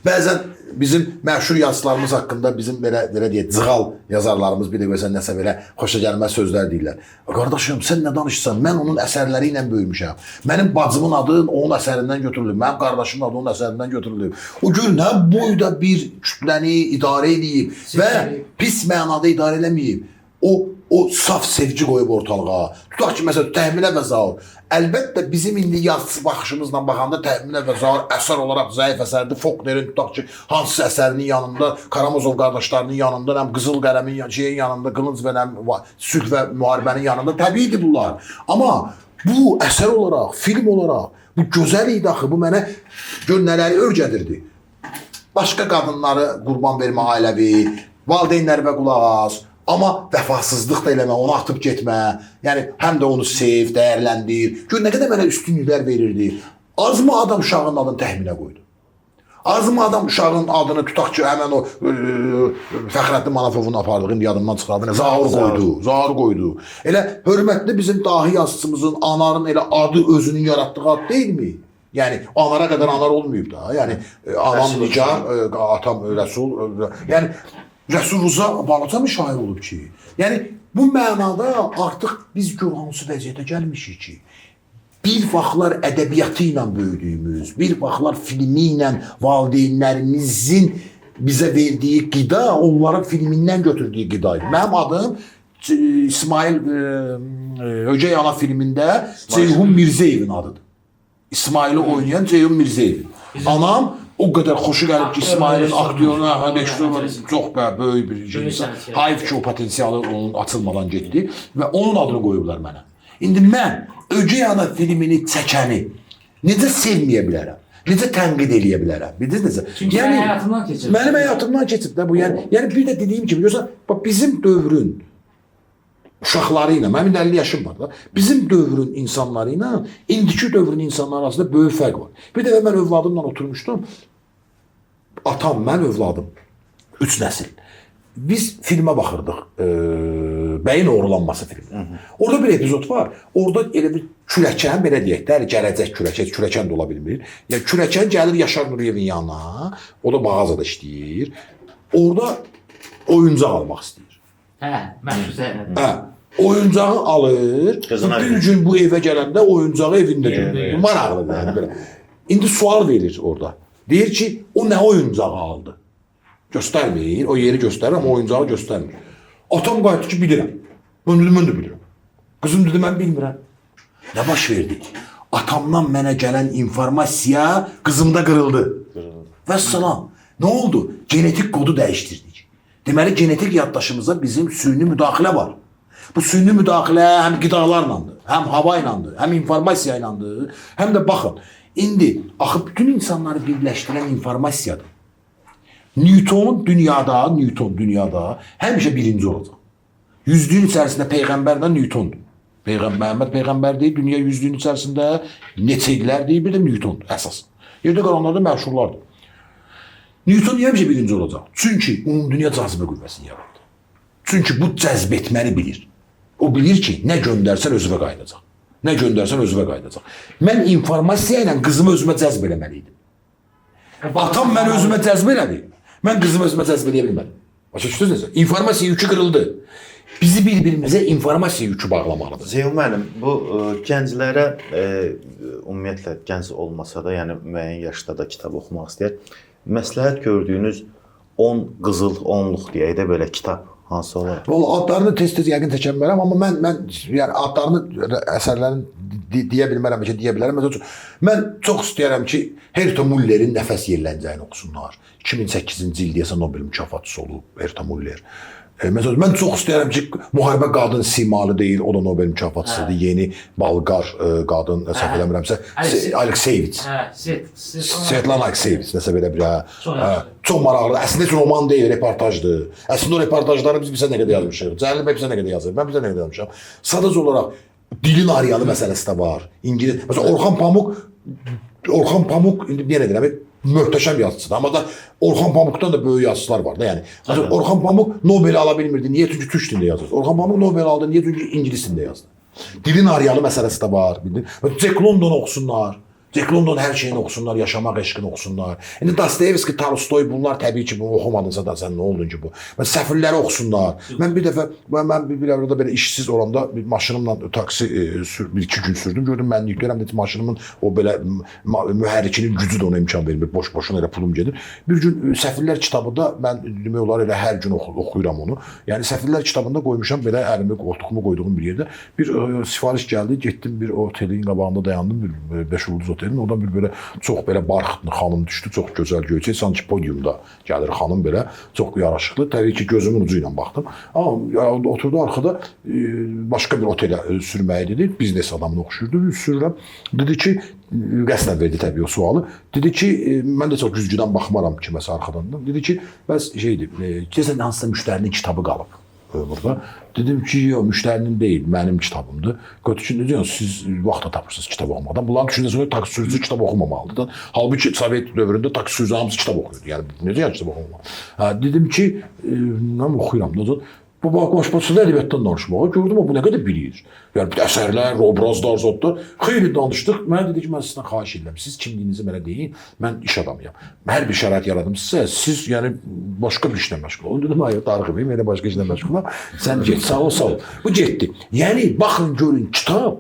Bəzən bizim məşhur yazılarımız haqqında bizim belə deyək, cığal yazarlarımız bir də görsən nəsə belə xoşagəlməz sözlər deyirlər. Qardaşım, sən nə danışırsan? Mən onun əsərləri ilə böyümüşəm. Mənim bacımın adı onun əsərindən götürülüb, mənim qardaşımın adı onun əsərindən götürülüb. O gör nə boyda bir kütləni idarə eləyib və pis mənada idarə eləməyib. O saf sevgi qoyub ortalığa. Tutaq ki, məsələn, Təminə və Zaur. Əlbəttə, bizim indi yazısı baxışımızla baxanda Təminə və Zaur əsər olaraq zəif əsərdir. Faulknerin tutaq ki, hansısa əsərinin yanında, Karamazov qardaşlarının yanında, nəm Qızıl Qələmin şeyin yanında, Qılınc və nəm sülh və müharibənin yanında təbiidir bunlar. Amma bu əsər olaraq, film olaraq, bu gözəl idi axı, bu mənə gör nələri öyrədirdi. Başqa qadınları qurban vermə ailəvi, valideynlərə qulaq as. Amma vəfasızlıq da eləmə, onu atıb getmə. Yəni, həm də onu sev, dəyərləndir. Gör, nə qədər mənə üstünlüklər verirdi. Azmı adam uşağının adını Təminə qoydu? Azmı adam uşağın adını tutaq ki, həmən o Fəxrəddin Manafovun apardığı, indi yadımdan çıxardı, Zaur qoydu, Zaur qoydu. Elə hörmətli bizim dahi yazıçımızın, Anarın elə adı özünün yaratdığı ad deyilmi? Yəni, Anara qədər Anar olmayıb da. Yəni, anam Nigar, atam Rəsul. Yəni, Rəsul Rıza balaca mı şair olub ki? Yəni, bu mənada artıq biz gör hansı vəziyyətə gəlmişik ki, bir vaxtlar ədəbiyyatı ilə böyüdüyümüz, bir vaxtlar filmi ilə valideynlərimizin bizə verdiyi qida, onların filmindən götürdüyü qida idi. Mənim adım İsmail Ögey Ana filmində Ceyhun Mirzəyevin adıdır. İsmaili oynayan Ceyhun Mirzəyevin. Anam o qədər xoşu gəlib ki, İsmailin aktyoruna, rejissoruna çox böyük bir insan. Hayf ki, o potensialı onun açılmadan getdi və onun adını qoyublar mənə. İndi mən Ögey Ana filmini çəkəni necə sevməyə bilərəm? Necə tənqid eləyə bilərəm? Bildiniz necə? Çünki yəni, həyatımdan keçib. Mənim həyatımdan keçib də bu. Yəni bir də dediyim kimi, görürsən, bax bizim dövrün uşaqları ilə, mənim 50 yaşım var da, bizim dövrün insanları ilə indiki dövrün insanları arasında böyük fərq var. Bir dəfə mən övladımla oturmuşdum. Atam, mən övladım. 3 nəsil. Biz filmə baxırdıq. Bəyin oğurlanması filmi. Orada bir epizod var. Orada elə bir kürəkən, belə deyək də, gələcək kürəkən, kürəkən də ola bilmir. Yəni kürəkən gəlir Yaşar Nuriyevin yanına. O da mağazada işləyir. Orada oyuncaq almaq istəyir. Hə, məşhur səhnədir. Hə, oyuncağı alır. Bir gün bu evə gələndə oyuncağı evində görür. Maraqlıdır yəni belə. İndi sual verir orada. Deyir ki, o nə oyuncağı aldı? Göstərmir, o yeri göstərir, amma oyuncağı göstərmir. Atam qayıtdı ki, bilirəm. Mən dedim, mən də bilirəm. Qızım dedi, mən bilmirəm. Nə baş verdi? Atamdan mənə gələn informasiya qızımda qırıldı. Vəssalam. Nə oldu? Genetik kodu dəyişdirdik. Deməli, genetik yaddaşımıza bizim süni müdaxilə var. Bu süni müdaxilə həm qidalarlandır, həm hava ilandır, həm informasiya ilandır, həm də baxın, İndi axı bütün insanları birləşdirən informasiyadır. Newton dünyada həmişə birinci olacaq. Yüzlüyün içərisində peyğəmbərlə Newtondur. Məhəmməd peyğəmbər deyil, dünya yüzlüyün içərisində neçə illər deyil, bir də Newtondur əsas. Yerdə qalanlar da məşhurlardır. Newton niyə həmişə birinci olacaq? Çünki ümumdünya cazibə qüvvəsini yaratdı. Çünki bu cəzb etməni bilir. O bilir ki, nə göndərsən özünə qayıdacaq. Nə göndərsən özünə qayıdacaq. Mən informasiya ilə qızımı özümə cəzb eləməli idim. Atam məni özümə cəzb elədi. Mən qızımı özümə cəzb eləyə bilmədim. Başa düşdünüz necə? İnformasiya yükü qırıldı. Bizi bir-birimizə informasiya yükü bağlamalıdır. Zeyhun müəllim, bu gənclərə ümumiyyətlə gənc olmasa da, yəni müəyyən yaşda da kitab oxumaq istəyir. Məsləhət gördüyünüz 10 qızıl onluq deyək də belə kitab hansı olar? Vallahi adlarını tez-tez yəqin təkəmmərəm, amma mən yəni adlarını əsərlərin deyə bilmərəm, ki, deyə bilərəm. Məsəl üçün mən çox istəyirəm ki, Herta Müllerin Nəfəs yerlənəcəyini oxusunlar. 2008-ci il deyəsən Nobel mükafatçısı olub Herta Müller. Məsələn, mən çox istəyirəm ki, müharibə qadın simalı deyil, o da Nobel mükafatçısıdır. Yeni Bolqar qadın, səhv eləmirəmsə, Alekseyevich. Svetlana Alekseyevich, nəsə belə bir, çox maraqlı. Əslində heç roman deyil, reportajdır. Əslində o reportajları biz bizə nə qədər yazmışıq. Cəlil bəy bizə nə qədər yazır, mən bizə nə qədər yazmışam. Sadəcə olaraq dilin ariyalı məsələsi də var. İngilis, məsələn, Orxan Pamuk indi yenə deyirəm, möhtəşəm yazıçıdır. Amma da Orxan Pamukdan da böyük yazıçılar var da, yəni. Məsələn, Orxan Pamuk Nobel ala bilmirdi. Niyə? Çünki türk dilində yazır. Orxan Pamuk Nobel aldı. Niyə? Çünki ingilis dilində yazdı. Dilin ariyalı məsələsi də var, bildin? Jack London oxusunlar. Jack London hər şeyini oxusunlar, yaşamaq eşqini oxusunlar. İndi Dostoyevski, Tolstoy bunlar təbii ki, bunu oxumadınsa da sən nə oldun ki bu? Mən Səfirləri oxusunlar. Mən bir dəfə mən bir arada belə işsiz olanda bir maşınımla taksi bir-iki gün sürdüm. Gördüm mən yükləyirəm dedim maşınımın o belə mühərrikinin gücü də ona imkan vermir. Boş-boşuna elə pulum gedir. Bir gün Səfirlər kitabında mən demək olar elə hər gün oxuyuram onu. Yəni Səfirlər kitabında qoymuşam belə əlimi qoltuğumu qoyduğum bir yerdə. Bir sifariş gəldi, getdim bir otelin qabağında dayandım, bir 5 ulduz otelin. Oradan bir belə çox belə barxıtlı xanım düşdü, çox gözəl göyçək, sanki podiumda gəlir xanım belə, çox yaraşıqlı. Təbii ki, gözümün ucu ilə baxdım. Amma oturdu arxada başqa bir otelə sürməyi dedi, biznes adamına oxşuyurdu, sürürəm. Dedi ki, qəsdən verdi təbii o sualı. Dedi ki, mən də çox güzgüdən baxmaram kiməsə arxadan. Dedi ki, bəs şeydir, keçən hansısa müştərinin kitabı qalıb burada. Dedim ki, yox, müştərinin deyil, mənim kitabımdır. Gördü ki, necə, siz vaxt da tapırsınız kitab oxumadan. Bunların düşüncəsi olaraq taksi sürücüsü kitab oxumamalıdır. Halbuki Sovet dövründə taksi sürücüsü hamısı kitab oxuyurdu. Yəni, necə yəni kitab oxumamalı? Dedim ki, mən oxuyuram. Bu başbaşında ədəbiyyatdan danışmağa gördüm, o bu nə qədər bilir. Yəni, əsərlər, obrazlar, zotlar. Xeyli danışdıq. Mənə dedi ki, mən sizdən xahiş edirəm. Siz kimliyinizi mənə deyin, mən iş adamıyam. Hər bir şərait yaradım sizə, siz yəni başqa bir işlə məşğul olun. Dedim, hayır, darıxmayım, elə başqa işlə məşğulam. Sən get, sağ ol, sağ ol. Bu getdi. Yəni, baxın, görün, kitab,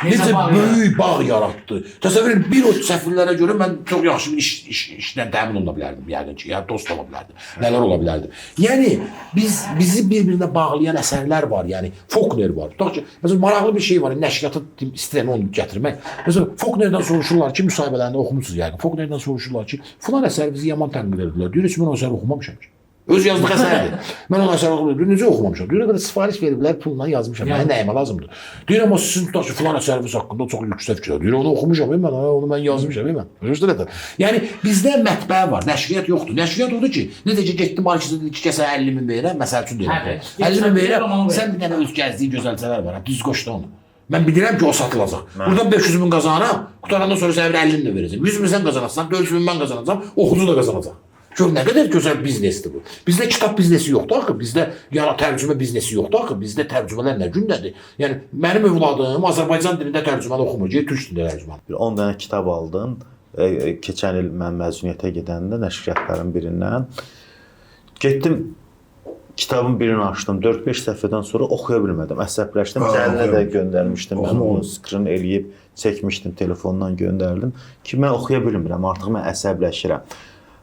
necə böyük bağ yaratdı. Təsəvvür edin, bir o səfirlərə görə mən çox yaxşı bir işlə təmin oluna bilərdim, yəqin ki, yəni dost ola bilərdim, nələr ola bilərdim. Yəni, bizi bir-birinə bağlayan əsərlər var, yəni Faulkner var. Tutaq ki, məsələn, maraqlı bir şey var, nəşriyyatı istəyirəm onu gətirmək. Məsələn, Faulknerdən soruşurlar ki, müsahibələrində oxumuşsunuz yəqin, Faulknerdən soruşurlar ki, filan əsər bizi yaman tənqid edirlər. Deyir, heç mən o əsəri oxumamışam ki. Öz yazdığı əsərdir. Mən onu əsər oxumamışam. Deyir, necə oxumamışam? Deyir, nə qədər sifariş veriblər, pulla yazmışam. Mənə nəyimə lazımdır? Deyir, amma sizin tutaq ki, filan əsəriniz haqqında çox yüksək fikir. Deyir, onu oxumuşam, mən, onu mən yazmışam, mən. Başa Yəni, bizdə mətbəə var, nəşriyyat yoxdur. Nəşriyyat odur ki, necə ki, getdim Markizə dedi ki, kəsə 50 min verirəm, məsəl üçün deyirəm. 50 min verirəm, sən bir dənə öz gəzdiyi gözəlcələr var, düz qoşda onu. Mən bilirəm ki, o satılacaq. Buradan 500 min qazanıram, qutarandan sonra sənə bir 50 min də verəcəm. 100 min sən qazanacaqsan, 400 min mən qazanacam, oxucu da qazanacaq. Gör, nə qədər gözəl biznesdir bu. Bizdə kitab biznesi yoxdur axı, bizdə tərcümə biznesi yoxdur axı, bizdə tərcümələr nə gündədir? Yəni, mənim övladım Azərbaycan dilində tərcüməni oxumur, türk dilində tərcüməni. Bir 10 dənə kitab aldım. Keçən il mən məzuniyyətə gedəndə nəşriyyatların birindən. Getdim, kitabın birini açdım. 4-5 səhifədən sonra oxuya bilmədim. Əsəbləşdim. Cəlinə də göndərmişdim. Mən onu screen eləyib çəkmişdim, telefondan göndərdim ki, mən oxuya bilmirəm, artıq mən əsəbləşirəm.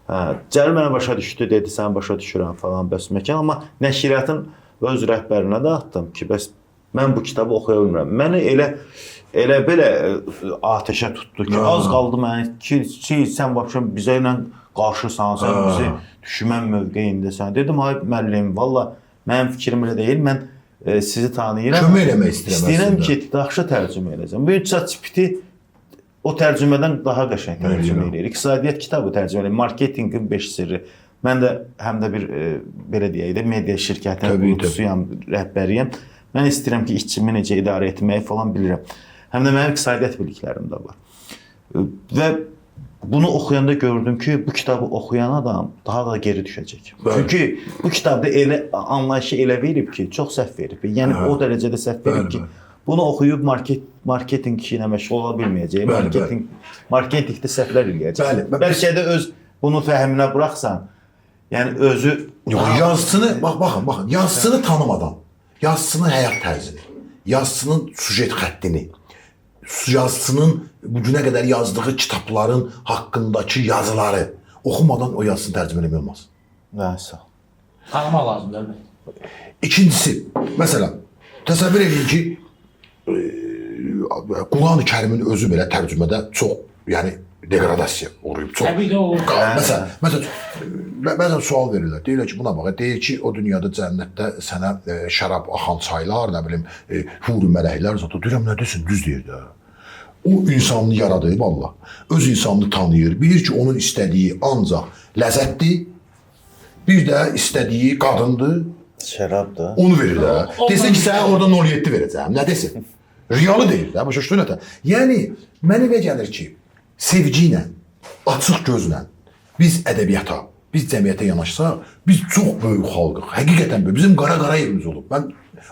Cəlil mənə başa düşdü, dedi, sən başa düşürəm falan, bəs məkan. Amma nəşriyyatın öz rəhbərinə də atdım ki, bəs mən bu kitabı oxuya bilmirəm. Məni elə belə atəşə tutdu ki, az qaldı məni ki, sən vəbşə bizə ilə qarşısan, sən bizi düşmən mövqeyindəsən. Dedim, ay müəllim, valla mənim fikrim elə deyil, mən sizi tanıyıram. Kömək eləmək istəyirəm. İstəyirəm ki, yaxşı tərcümə eləyəcəm. Bu gün ChatGPT O tərcümədən daha qəşəng tərcümə eləyir. İqtisadiyyat kitabı tərcümə eləyir. Marketinqin 5 sirri. Mən də həm də bir belə deyək də media şirkətinin qurucusuyam, rəhbəriyəm. Mən istəyirəm ki, işçimi necə idarə etməyi falan bilirəm. Həm də mənim iqtisadiyyat biliklərim də var. Və bunu oxuyanda gördüm ki, bu kitabı oxuyan adam daha da geri düşəcək. Bəli. Çünki bu kitabda elə anlayışı elə verib ki, çox səhv verib. Yəni o dərəcədə səhv verib ki, bunu oxuyub marketinq işi ilə məşğul ola bilməyəcək. Marketinqdə səhvlər eləyəcək. Bəli. Bəlkə də öz bunu fəhminə buraxsan, yəni özü Yox, yazıçını baxın, yazıçını tanımadan, yazıçının həyat tərzini, yazıçının süjet xəttini, yazıçının bu günə qədər yazdığı kitabların haqqındakı yazıları oxumadan o yazısını tərcümə eləmək olmaz. Nəsə. Tanımaq lazımdır əlbəttə. İkincisi, məsələn, təsəvvür edin ki, Quran-ı Kərimin özü belə tərcümədə çox, yəni deqradasiya uğrayıb. Çox. Təbii ki, olur. Məsələn, bəzən sual verirlər. Deyirlər ki, buna bax. Deyir ki, o dünyada cənnətdə sənə şərab axan çaylar, nə bilim, huri mələklər zat. Deyirəm, nə desin, düz deyir də. O insanını yaradıb Allah. Öz insanını tanıyır. Bilir ki, onun istədiyi ancaq ləzzətdir. Bir də istədiyi qadındır. Şərab da. Onu verir də. Desin ki, sənə orada 0.7 verəcəm. Nə desin? Riyalı deyir də. Başa düşdün nətər? Yəni, mənə elə gəlir ki, sevgi ilə, açıq gözlə biz ədəbiyyata, biz cəmiyyətə yanaşsaq, biz çox böyük xalqıq. Həqiqətən böyük. Bizim qara evimiz olub. Mən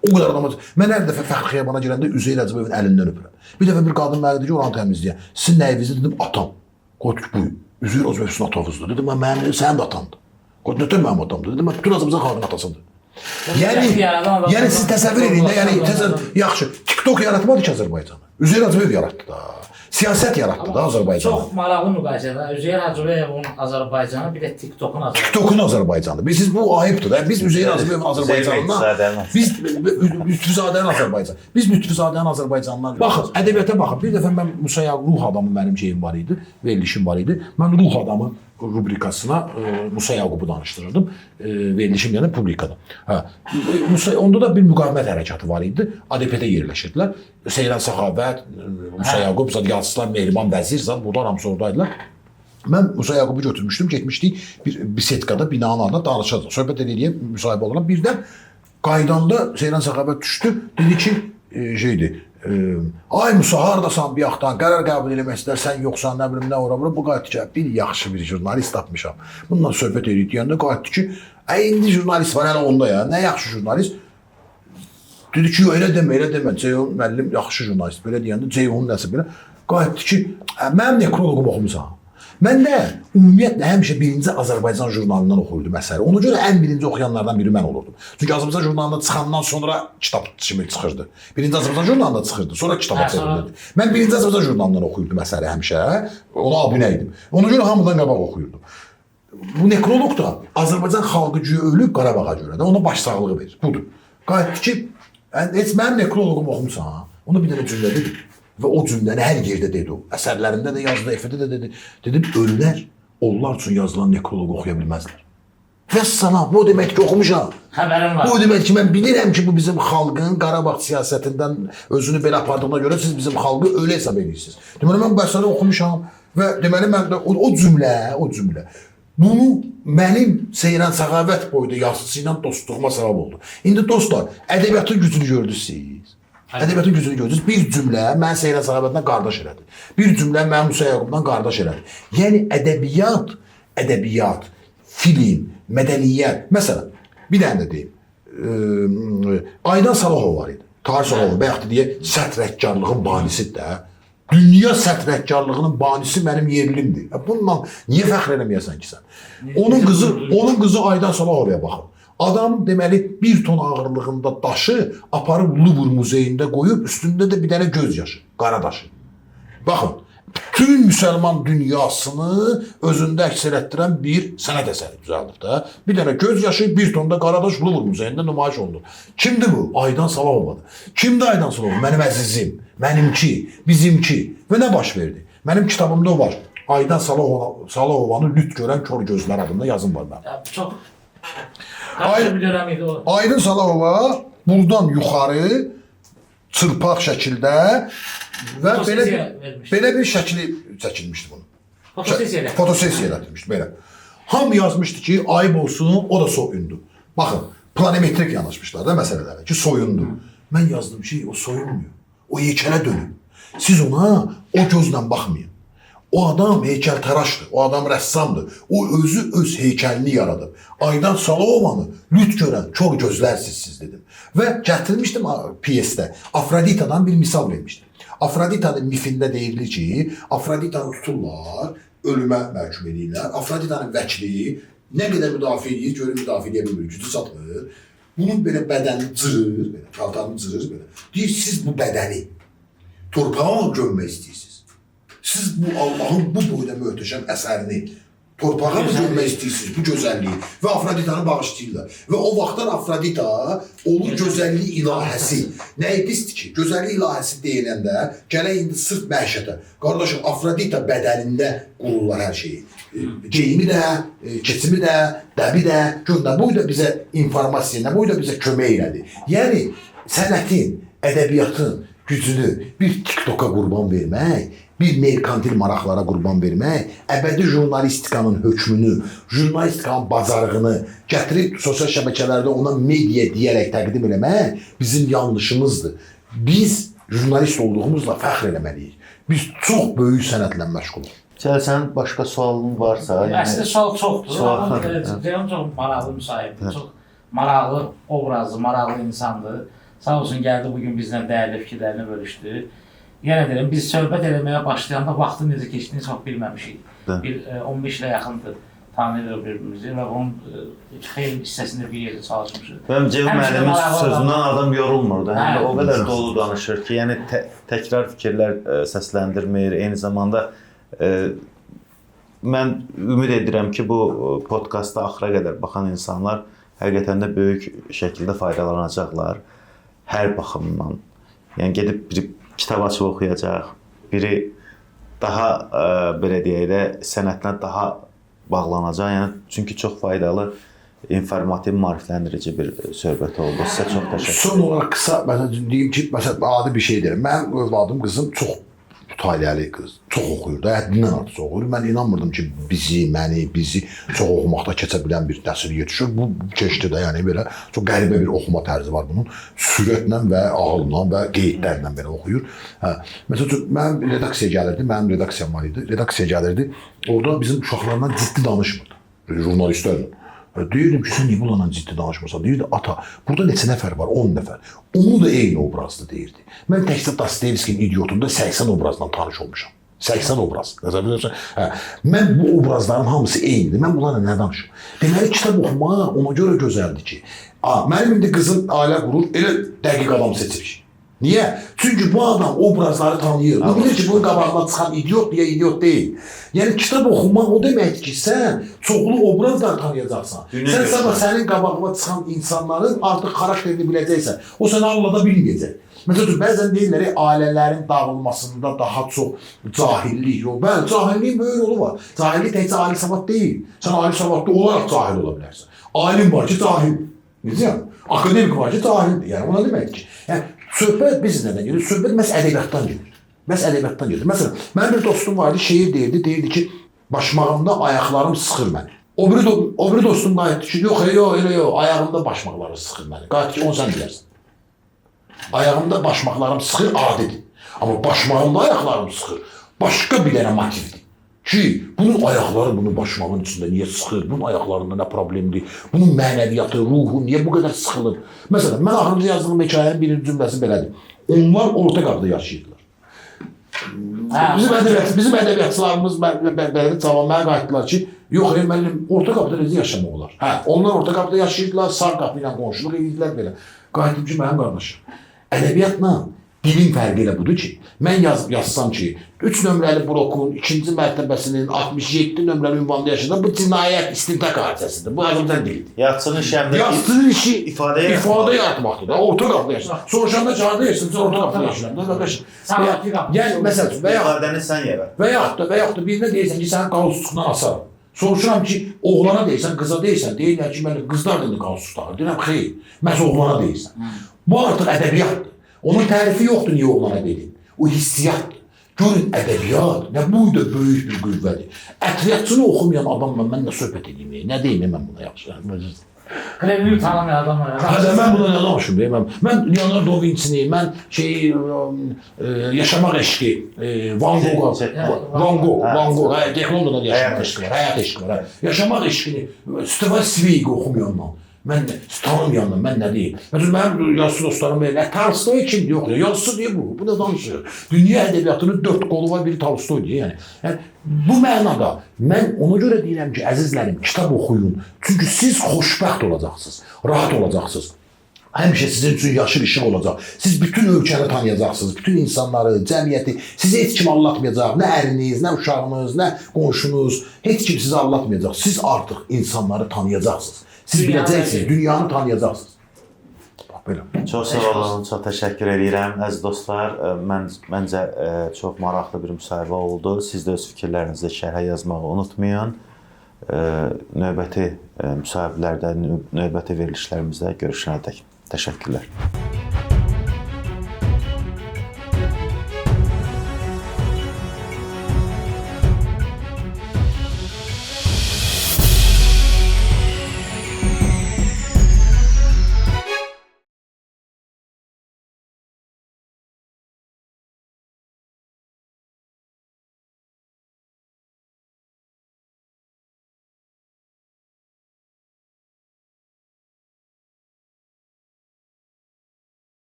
o qədər adama, mən hər dəfə Fəxri Xiyabana girəndə Üzeyir Hacıbəyevin əlindən öpürəm. Bir dəfə bir qadın mənə dedi ki, oranı təmizləyən. Sizin nə evinizdir? Dedim, atam. Qoydu ki, buyur. Üzeyir Hacıbəyev sizin atanızdır. Dedim, mənim, sənin də atandır. Qoydu, nətər mənim atamdır? Dedim, mən bütün Azərbaycan xalqının atasıdır. Yəni siz təsəvvür edin də, yəni yaxşı, TikTok yaratmadı ki Azərbaycanı. Üzeyir Hacıbəyev yaratdı da. Siyasət yaratdı da Azərbaycanı. Çox maraqlı müqayisədir. Üzeyir Hacıbəyevin Azərbaycanı, bir də TikTokun Azərbaycanı. TikTokun Azərbaycanı. Bilirsiniz, bu ayıbdır da. Biz Üzeyir Hacıbəyevin Azərbaycanından, biz Lütfüzadənin Azərbaycanı. Biz Lütfüzadənin Azərbaycanından. Baxın, ədəbiyyata baxın. Bir dəfə mən Musa Yaqub Ruh Adamı mənim şeyim var idi, verilişim var idi. Mən Ruh Adamı rubrikasına Musa Yaqubu danışdırırdım. Verilişim yəni publikada. Hə. Musa, onda da bir müqavimət hərəkatı var idi. ADP-də yerləşirdilər. Seyran Səxavət, Musa Yaqub, zat yazıçılar, Mehriban Vəzir, zat bunlar hamısı oradaydılar. Mən Musa Yaqubu götürmüşdüm, getmişdik bir bisetkada binanın ardında danışacaq. Söhbət eləyə müsahibə olaram. Birdən qaydanda Seyran Səxavət düşdü, dedi ki, ay Musa, hardasan bir yaxdan, qərar qəbul eləmək istər, sən yoxsan, nə bilim, nə ora bura. Bu qayıtdı ki, bir yaxşı bir jurnalist tapmışam. Bununla söhbət edirik deyəndə qayıtdı ki, indi jurnalist var hələ onda ya, nə yaxşı jurnalist. Dedi ki, elə demə, elə demə, Ceyhun müəllim yaxşı jurnalist, belə deyəndə Ceyhunun nəsə belə. Qayıtdı ki, mənim nekroloqumu oxumusan. Mən də ümumiyyətlə həmişə birinci Azərbaycan jurnalından oxuyurdum əsəri. Ona görə ən birinci oxuyanlardan biri mən olurdum. Çünki Azərbaycan jurnalında çıxandan sonra kitab kimi çıxırdı. Birinci Azərbaycan jurnalında çıxırdı, sonra kitaba çevrilirdi. Mən birinci Azərbaycan jurnalından oxuyurdum əsəri həmişə. Ona abunə idim. Ona görə hamıdan qabaq oxuyurdum. Bu nekroloq da Azərbaycan xalqı güya ölüb Qarabağa görə də ona başsağlığı verir. Budur. Qayıtdı ki, heç mənim nekroloqumu oxumusan, ona bir dənə cümlə dedi. Və o cümləni hər yerdə dedi o. Əsərlərində də yazdı, efirdə də dedi. Dedim, ölülər onlar üçün yazılan nekroloqu oxuya bilməzlər. Vəssalam, bu demək ki, oxumuşam. Xəbərim var. Bu demək ki, mən bilirəm ki, bu bizim xalqın Qarabağ siyasətindən özünü belə apardığına görə siz bizim xalqı ölü hesab edirsiniz. Deməli, mən bu əsəri oxumuşam və deməli, mən də o cümlə, bunu mənim Seyran Səxavət boyda yazıcısı ilə dostluğuma səbəb oldu. İndi dostlar, ədəbiyyatın gücünü gördünüz siz. Ədəbiyyatın gücünü gördünüz. Bir cümlə mən Seyran Səxavətlə qardaş elədi. Bir cümlə mən Musa Yaqubdan qardaş elədi. Yəni ədəbiyyat, film, mədəniyyət. Məsələn, bir dənə də deyim. Aydan Salahov var idi. Tahir Salahov, bayaq da deyək, sərt rəhkarlığın banisidir də. Dünya sərt rəhkarlığının banisi mənim yerlimdir. Bununla niyə fəxr eləməyəsən ki sən? Onun qızı Aydan Salahovaya baxın. Adam deməli 1 ton ağırlığında daşı aparıb Louvre muzeyində qoyub, üstündə də bir dənə göz yaşı, qara daşı. Baxın, bütün müsəlman dünyasını özündə əks elətdirən bir sənət əsəri düzəldib də. Bir dənə göz yaşı, 1 ton da qara daş Louvre muzeyində nümayiş olunur. Kimdir bu? Aydan Salahovadır. Kimdir Aydan Salahova? Mənim əzizim, mənimki, bizimki. Və nə baş verdi? Mənim kitabımda o var. Aydan Salahovanı lüt görən kör gözlər adında yazım var mənim. Çox Aydın Salahova buradan yuxarı çırpaq şəkildə Və belə bir şəkli çəkilmişdi bunun. Fotosessiya eləmişdi. Fotosessiya elətmişdi belə. Hamı yazmışdı ki, ayıb olsun, o da soyundu. Baxın, planimetrik yanaşmışlar da məsələlərə ki, soyundu. Mən yazdım ki, o soyunmuyor. O heykələ dönüb. Siz ona o gözlə baxmayın. O adam heykəltaraşdır, o adam rəssamdır. O özü öz heykəlini yaradıb. Aydan Salovanı lüt görən kor gözlərsiz siz dedim. Və gətirmişdim piyesdə. Afroditadan bir misal vermişdim. Afroditanın mifində deyilir ki, Afroditanı tuturlar, ölümə məhkum edirlər. Afroditanın vəkili nə qədər müdafiə edir, görür müdafiə edə bilmir, gücü çatmır. Bunun belə bədənini cırır, belə, paltarını cırır belə. Deyir, siz bu bədəni torpağa mı gömmək istəyirsiniz? Siz bu Allahın bu boyda möhtəşəm əsərini torpağa mı gömmək istəyirsiniz, bu gözəlliyi? Və Afroditanı bağışlayırlar. Və o vaxtdan Afrodita olur gözəllik ilahəsi. Nəyi pisdir ki, gözəllik ilahəsi deyiləndə gələk indi sırf məişətə. Qardaşım, Afrodita bədənində qururlar hər şeyi. Geyimi də, keçimi də, dəbi də, gör nə boyda bizə informasiya, nə boyda bizə kömək elədi. Yəni, sənətin, ədəbiyyatın gücünü bir TikToka qurban vermək, bir merkantil maraqlara qurban vermək, əbədi jurnalistikanın hökmünü, jurnalistikanın bacarığını gətirib sosial şəbəkələrdə ona media deyərək təqdim eləmək bizim yanlışımızdır. Biz jurnalist olduğumuzla fəxr eləməliyik. Biz çox böyük sənətlə məşğuluq. Cəlil, sənin başqa sualın varsa, yəni Əslində sual çoxdur. Amma Ceyhun çox maraqlı müsahibdir, çox maraqlı obrazlı, maraqlı insandır. Sağ olsun gəldi bugün bizlə dəyərli fikirlərini bölüşdü. Yenə deyirəm, biz söhbət eləməyə başlayanda vaxtın necə keçdiyini çox bilməmişik. Bir 15 ilə yaxındır tanıyırıq bir-birimizi və onun xeyli hissəsində bir yerdə çalışmışıq. Mənim Ceyhun müəllimin sözündən adam yorulmurdu. Həm də o qədər dolu danışır ki, yəni təkrar fikirlər səsləndirmir. Eyni zamanda mən ümid edirəm ki, bu podkasta axıra qədər baxan insanlar həqiqətən də böyük şəkildə faydalanacaqlar. Hər baxımdan. Yəni gedib biri kitab açıb oxuyacaq, biri daha belə deyək də sənətinə daha bağlanacaq. Yəni çünki çox faydalı, informativ, maarifləndirici bir söhbət oldu. Sizə çox təşəkkür edirəm. Son olaraq qısa məsələn deyim ki, məsələn adi bir şey deyirəm. Mənim övladım, qızım çox mütaliəli qız, çox oxuyur da, həddindən artıq oxuyur. Mən inanmırdım ki, bizi, məni, bizi çox oxumaqda keçə bilən bir nəsil yetişir. Bu keçdi də, yəni belə çox qəribə bir oxuma tərzi var bunun. Sürətlə və ağılla və qeydlərlə belə oxuyur. Hə. Məsəl üçün, mənim redaksiyaya gəlirdi, mənim redaksiyam var idi. Redaksiyaya gəlirdi. Orada bizim uşaqlarla ciddi danışmırdı, jurnalistlərlə. Deyirdim ki, sən niyə bunlarla ciddi danışmırsan? Deyirdi, ata, burada neçə nəfər var? 10 nəfər. Onu da eyni obrazlı deyirdi. Mən təkcə Dostoyevskinin idiotunda 80 obrazla tanış olmuşam. 80 obraz. Hə. Mən bu obrazların hamısı eynidir. Mən bunlarla nə danışım? Deməli, kitab oxumaq ona görə gözəldir ki, mənim indi qızım ailə qurur, elə dəqiq adam seçirik. Niyə? Çünki bu adam obrazları tanıyır. Bu bilir ki, bunun qabağına çıxan idiot deyə idiot deyil. Yəni, kitab oxumaq o deməkdir ki, sən çoxlu obrazlar tanıyacaqsan. Sən sabah sənin qabağına çıxan insanların artıq xarakterini biləcəksən. O səni allada bilməyəcək. Məsələn, bəzən deyirlər, ailələrin dağılmasında daha çox cahillik yox. Bəli, cahilliyin böyük rolu var. Cahillik təkcə ali savad deyil. Sən ali savadlı olaraq cahil ola bilərsən. Alim var ki, cahil. Necə? Akademik var ki, cahildir. Yəni, ona deməkdir ki, yəni, söhbət biz nədən gedir? Söhbət məhz ədəbiyyatdan gedir. Məhz ədəbiyyatdan gedir. Məsələn, mənim bir dostum vardı, şeir deyirdi, deyirdi ki, başmağımda ayaqlarım sıxır məni. O biri dostum qayıtdı ki, yox, yox, elə yox, ayağımda başmaqları sıxır məni. Qayıtdı ki, onu sən deyərsən. Ayağımda başmaqlarım sıxır, adidir. Amma başmağımda ayaqlarım sıxır, başqa bir dənə motivdir. Ki, bunun ayaqları bunun başmağın içində niyə sıxır, bunun ayaqlarında nə problemdir, bunun mənəviyyatı, ruhu niyə bu qədər sıxılır? Məsələn, mən axırıncı yazdığım hekayənin birinci cümləsi belədir. Onlar orta qapıda yaşayırdılar. Bizim ədəbiyyatçılarımız belə cavan mənə qayıtdılar ki, yox, müəllim, orta qapıda necə yaşamaq olar? Hə, onlar orta qapıda yaşayırdılar, sağ qapı ilə qonşuluq edirdilər belə. Qayıtdım ki, mənim qardaşım, ədəbiyyatla dilin fərqi elə budur ki, mən yazsam ki, 3 nömrəli blokun 2-ci mərtəbəsinin 67 nömrəli ünvanında yaşayan, bu cinayət istintaq hadisəsidir. Bu Azərbaycan dilidir. Yazçının işi həm də yazçının işi ifadə yaratmaqdır da, orta qapıda yaşayır. Soruşanda harda yaşayırsan, orta qapıda yaşayıram da qardaşım. Yəni məsəl üçün və yaxud ifadəni sən yarat. Və yaxud da birinə deyirsən ki, sənin qalstukdan asarım. Soruşuram ki, oğlana deyirsən, qıza deyirsən, deyirlər ki, mən qızlar da indi qalstuk taxır. Deyirəm, xeyr, məhz oğlana deyirsən. Bu artıq ədəbiyyatdır. Onun tərifi yoxdur niyə oğlana dedin. O hissiyatdır. Görün ədəbiyyat nə boyda böyük bir qüvvədir. Ətriyyatçını oxumayan adamla mən nə söhbət edeyim? Nə deyim mən buna yaxşı? Kremlin tanımayan adam var. Hələ mən buna nə danışım? Mən Leonardo Vincini, mən şey yaşamaq eşqi, Van Gogh, Van Gogh, Van Gogh, hə, Londonda yaşamaq eşqi var, həyat eşqi var. Hə. Yaşamaq eşqini Stefan Zweig oxumayandan, mən tanımayandan mən nə deyim? Məsələn, mənim yazıçı dostlarım belə, Tolstoy kimdir? Yox, yazıçı deyir bu. Bu nə danışır? Dünya ədəbiyyatının 4 qolu var, biri Tolstoy deyir, yəni. Yəni bu mənada mən ona görə deyirəm ki, əzizlərim, kitab oxuyun. Çünki siz xoşbəxt olacaqsınız, rahat olacaqsınız. Həmişə sizin üçün yaşıl işıq olacaq. Siz bütün ölkəni tanıyacaqsınız, bütün insanları, cəmiyyəti. Sizi heç kim aldatmayacaq. Nə əriniz, nə uşağınız, nə qonşunuz, heç kim sizi aldatmayacaq. Siz artıq insanları tanıyacaqsınız. Siz biləcəksiniz, dünyanı tanıyacaqsınız. Bax belə. Çox sağ olun, çox təşəkkür edirəm. Əziz dostlar, məncə çox maraqlı bir müsahibə oldu. Siz də öz fikirlərinizi şərhə yazmağı unutmayın. Növbəti müsahibələrdə, növbəti verilişlərimizdə görüşənədək. Təşəkkürlər.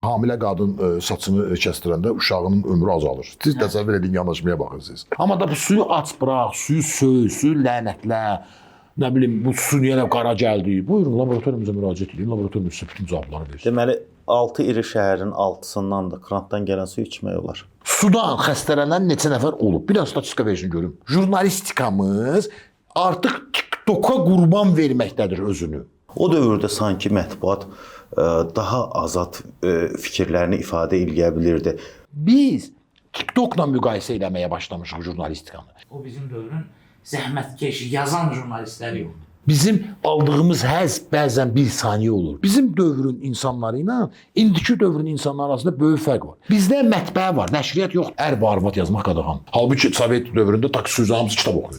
Hamilə qadın saçını kəstirəndə uşağının ömrü azalır. Siz təsəvvür edin, yanaşmaya baxın siz. Amma da bu suyu aç bıraq, suyu söy, suyu lənətlə, nə bilim bu su niyə elə qara gəldi? Buyurun laboratoriyamıza müraciət edin. Laboratoriyamız sizə bütün cavabları versin. Deməli 6 iri şəhərin 6-sından da krantdan gələn su içmək olar. Sudan xəstələnən neçə nəfər olub? Bir də statistika versin görüm. Jurnalistikamız artıq TikToka qurban verməkdədir özünü. O dövrdə sanki mətbuat daha azad fikirlərini ifadə eləyə bilirdi. Biz TikTokla müqayisə eləməyə başlamışıq jurnalistikanı. O bizim dövrün zəhmətkeş, yazan jurnalistləri yoxdur. Bizim aldığımız həzz bəzən bir saniyə olur. Bizim dövrün insanları ilə indiki dövrün insanları arasında böyük fərq var. Bizdə mətbəə var, nəşriyyat yox. Ər və arvad yazmaq qadağan. Halbuki Sovet dövründə taksi hamısı kitab oxuyur.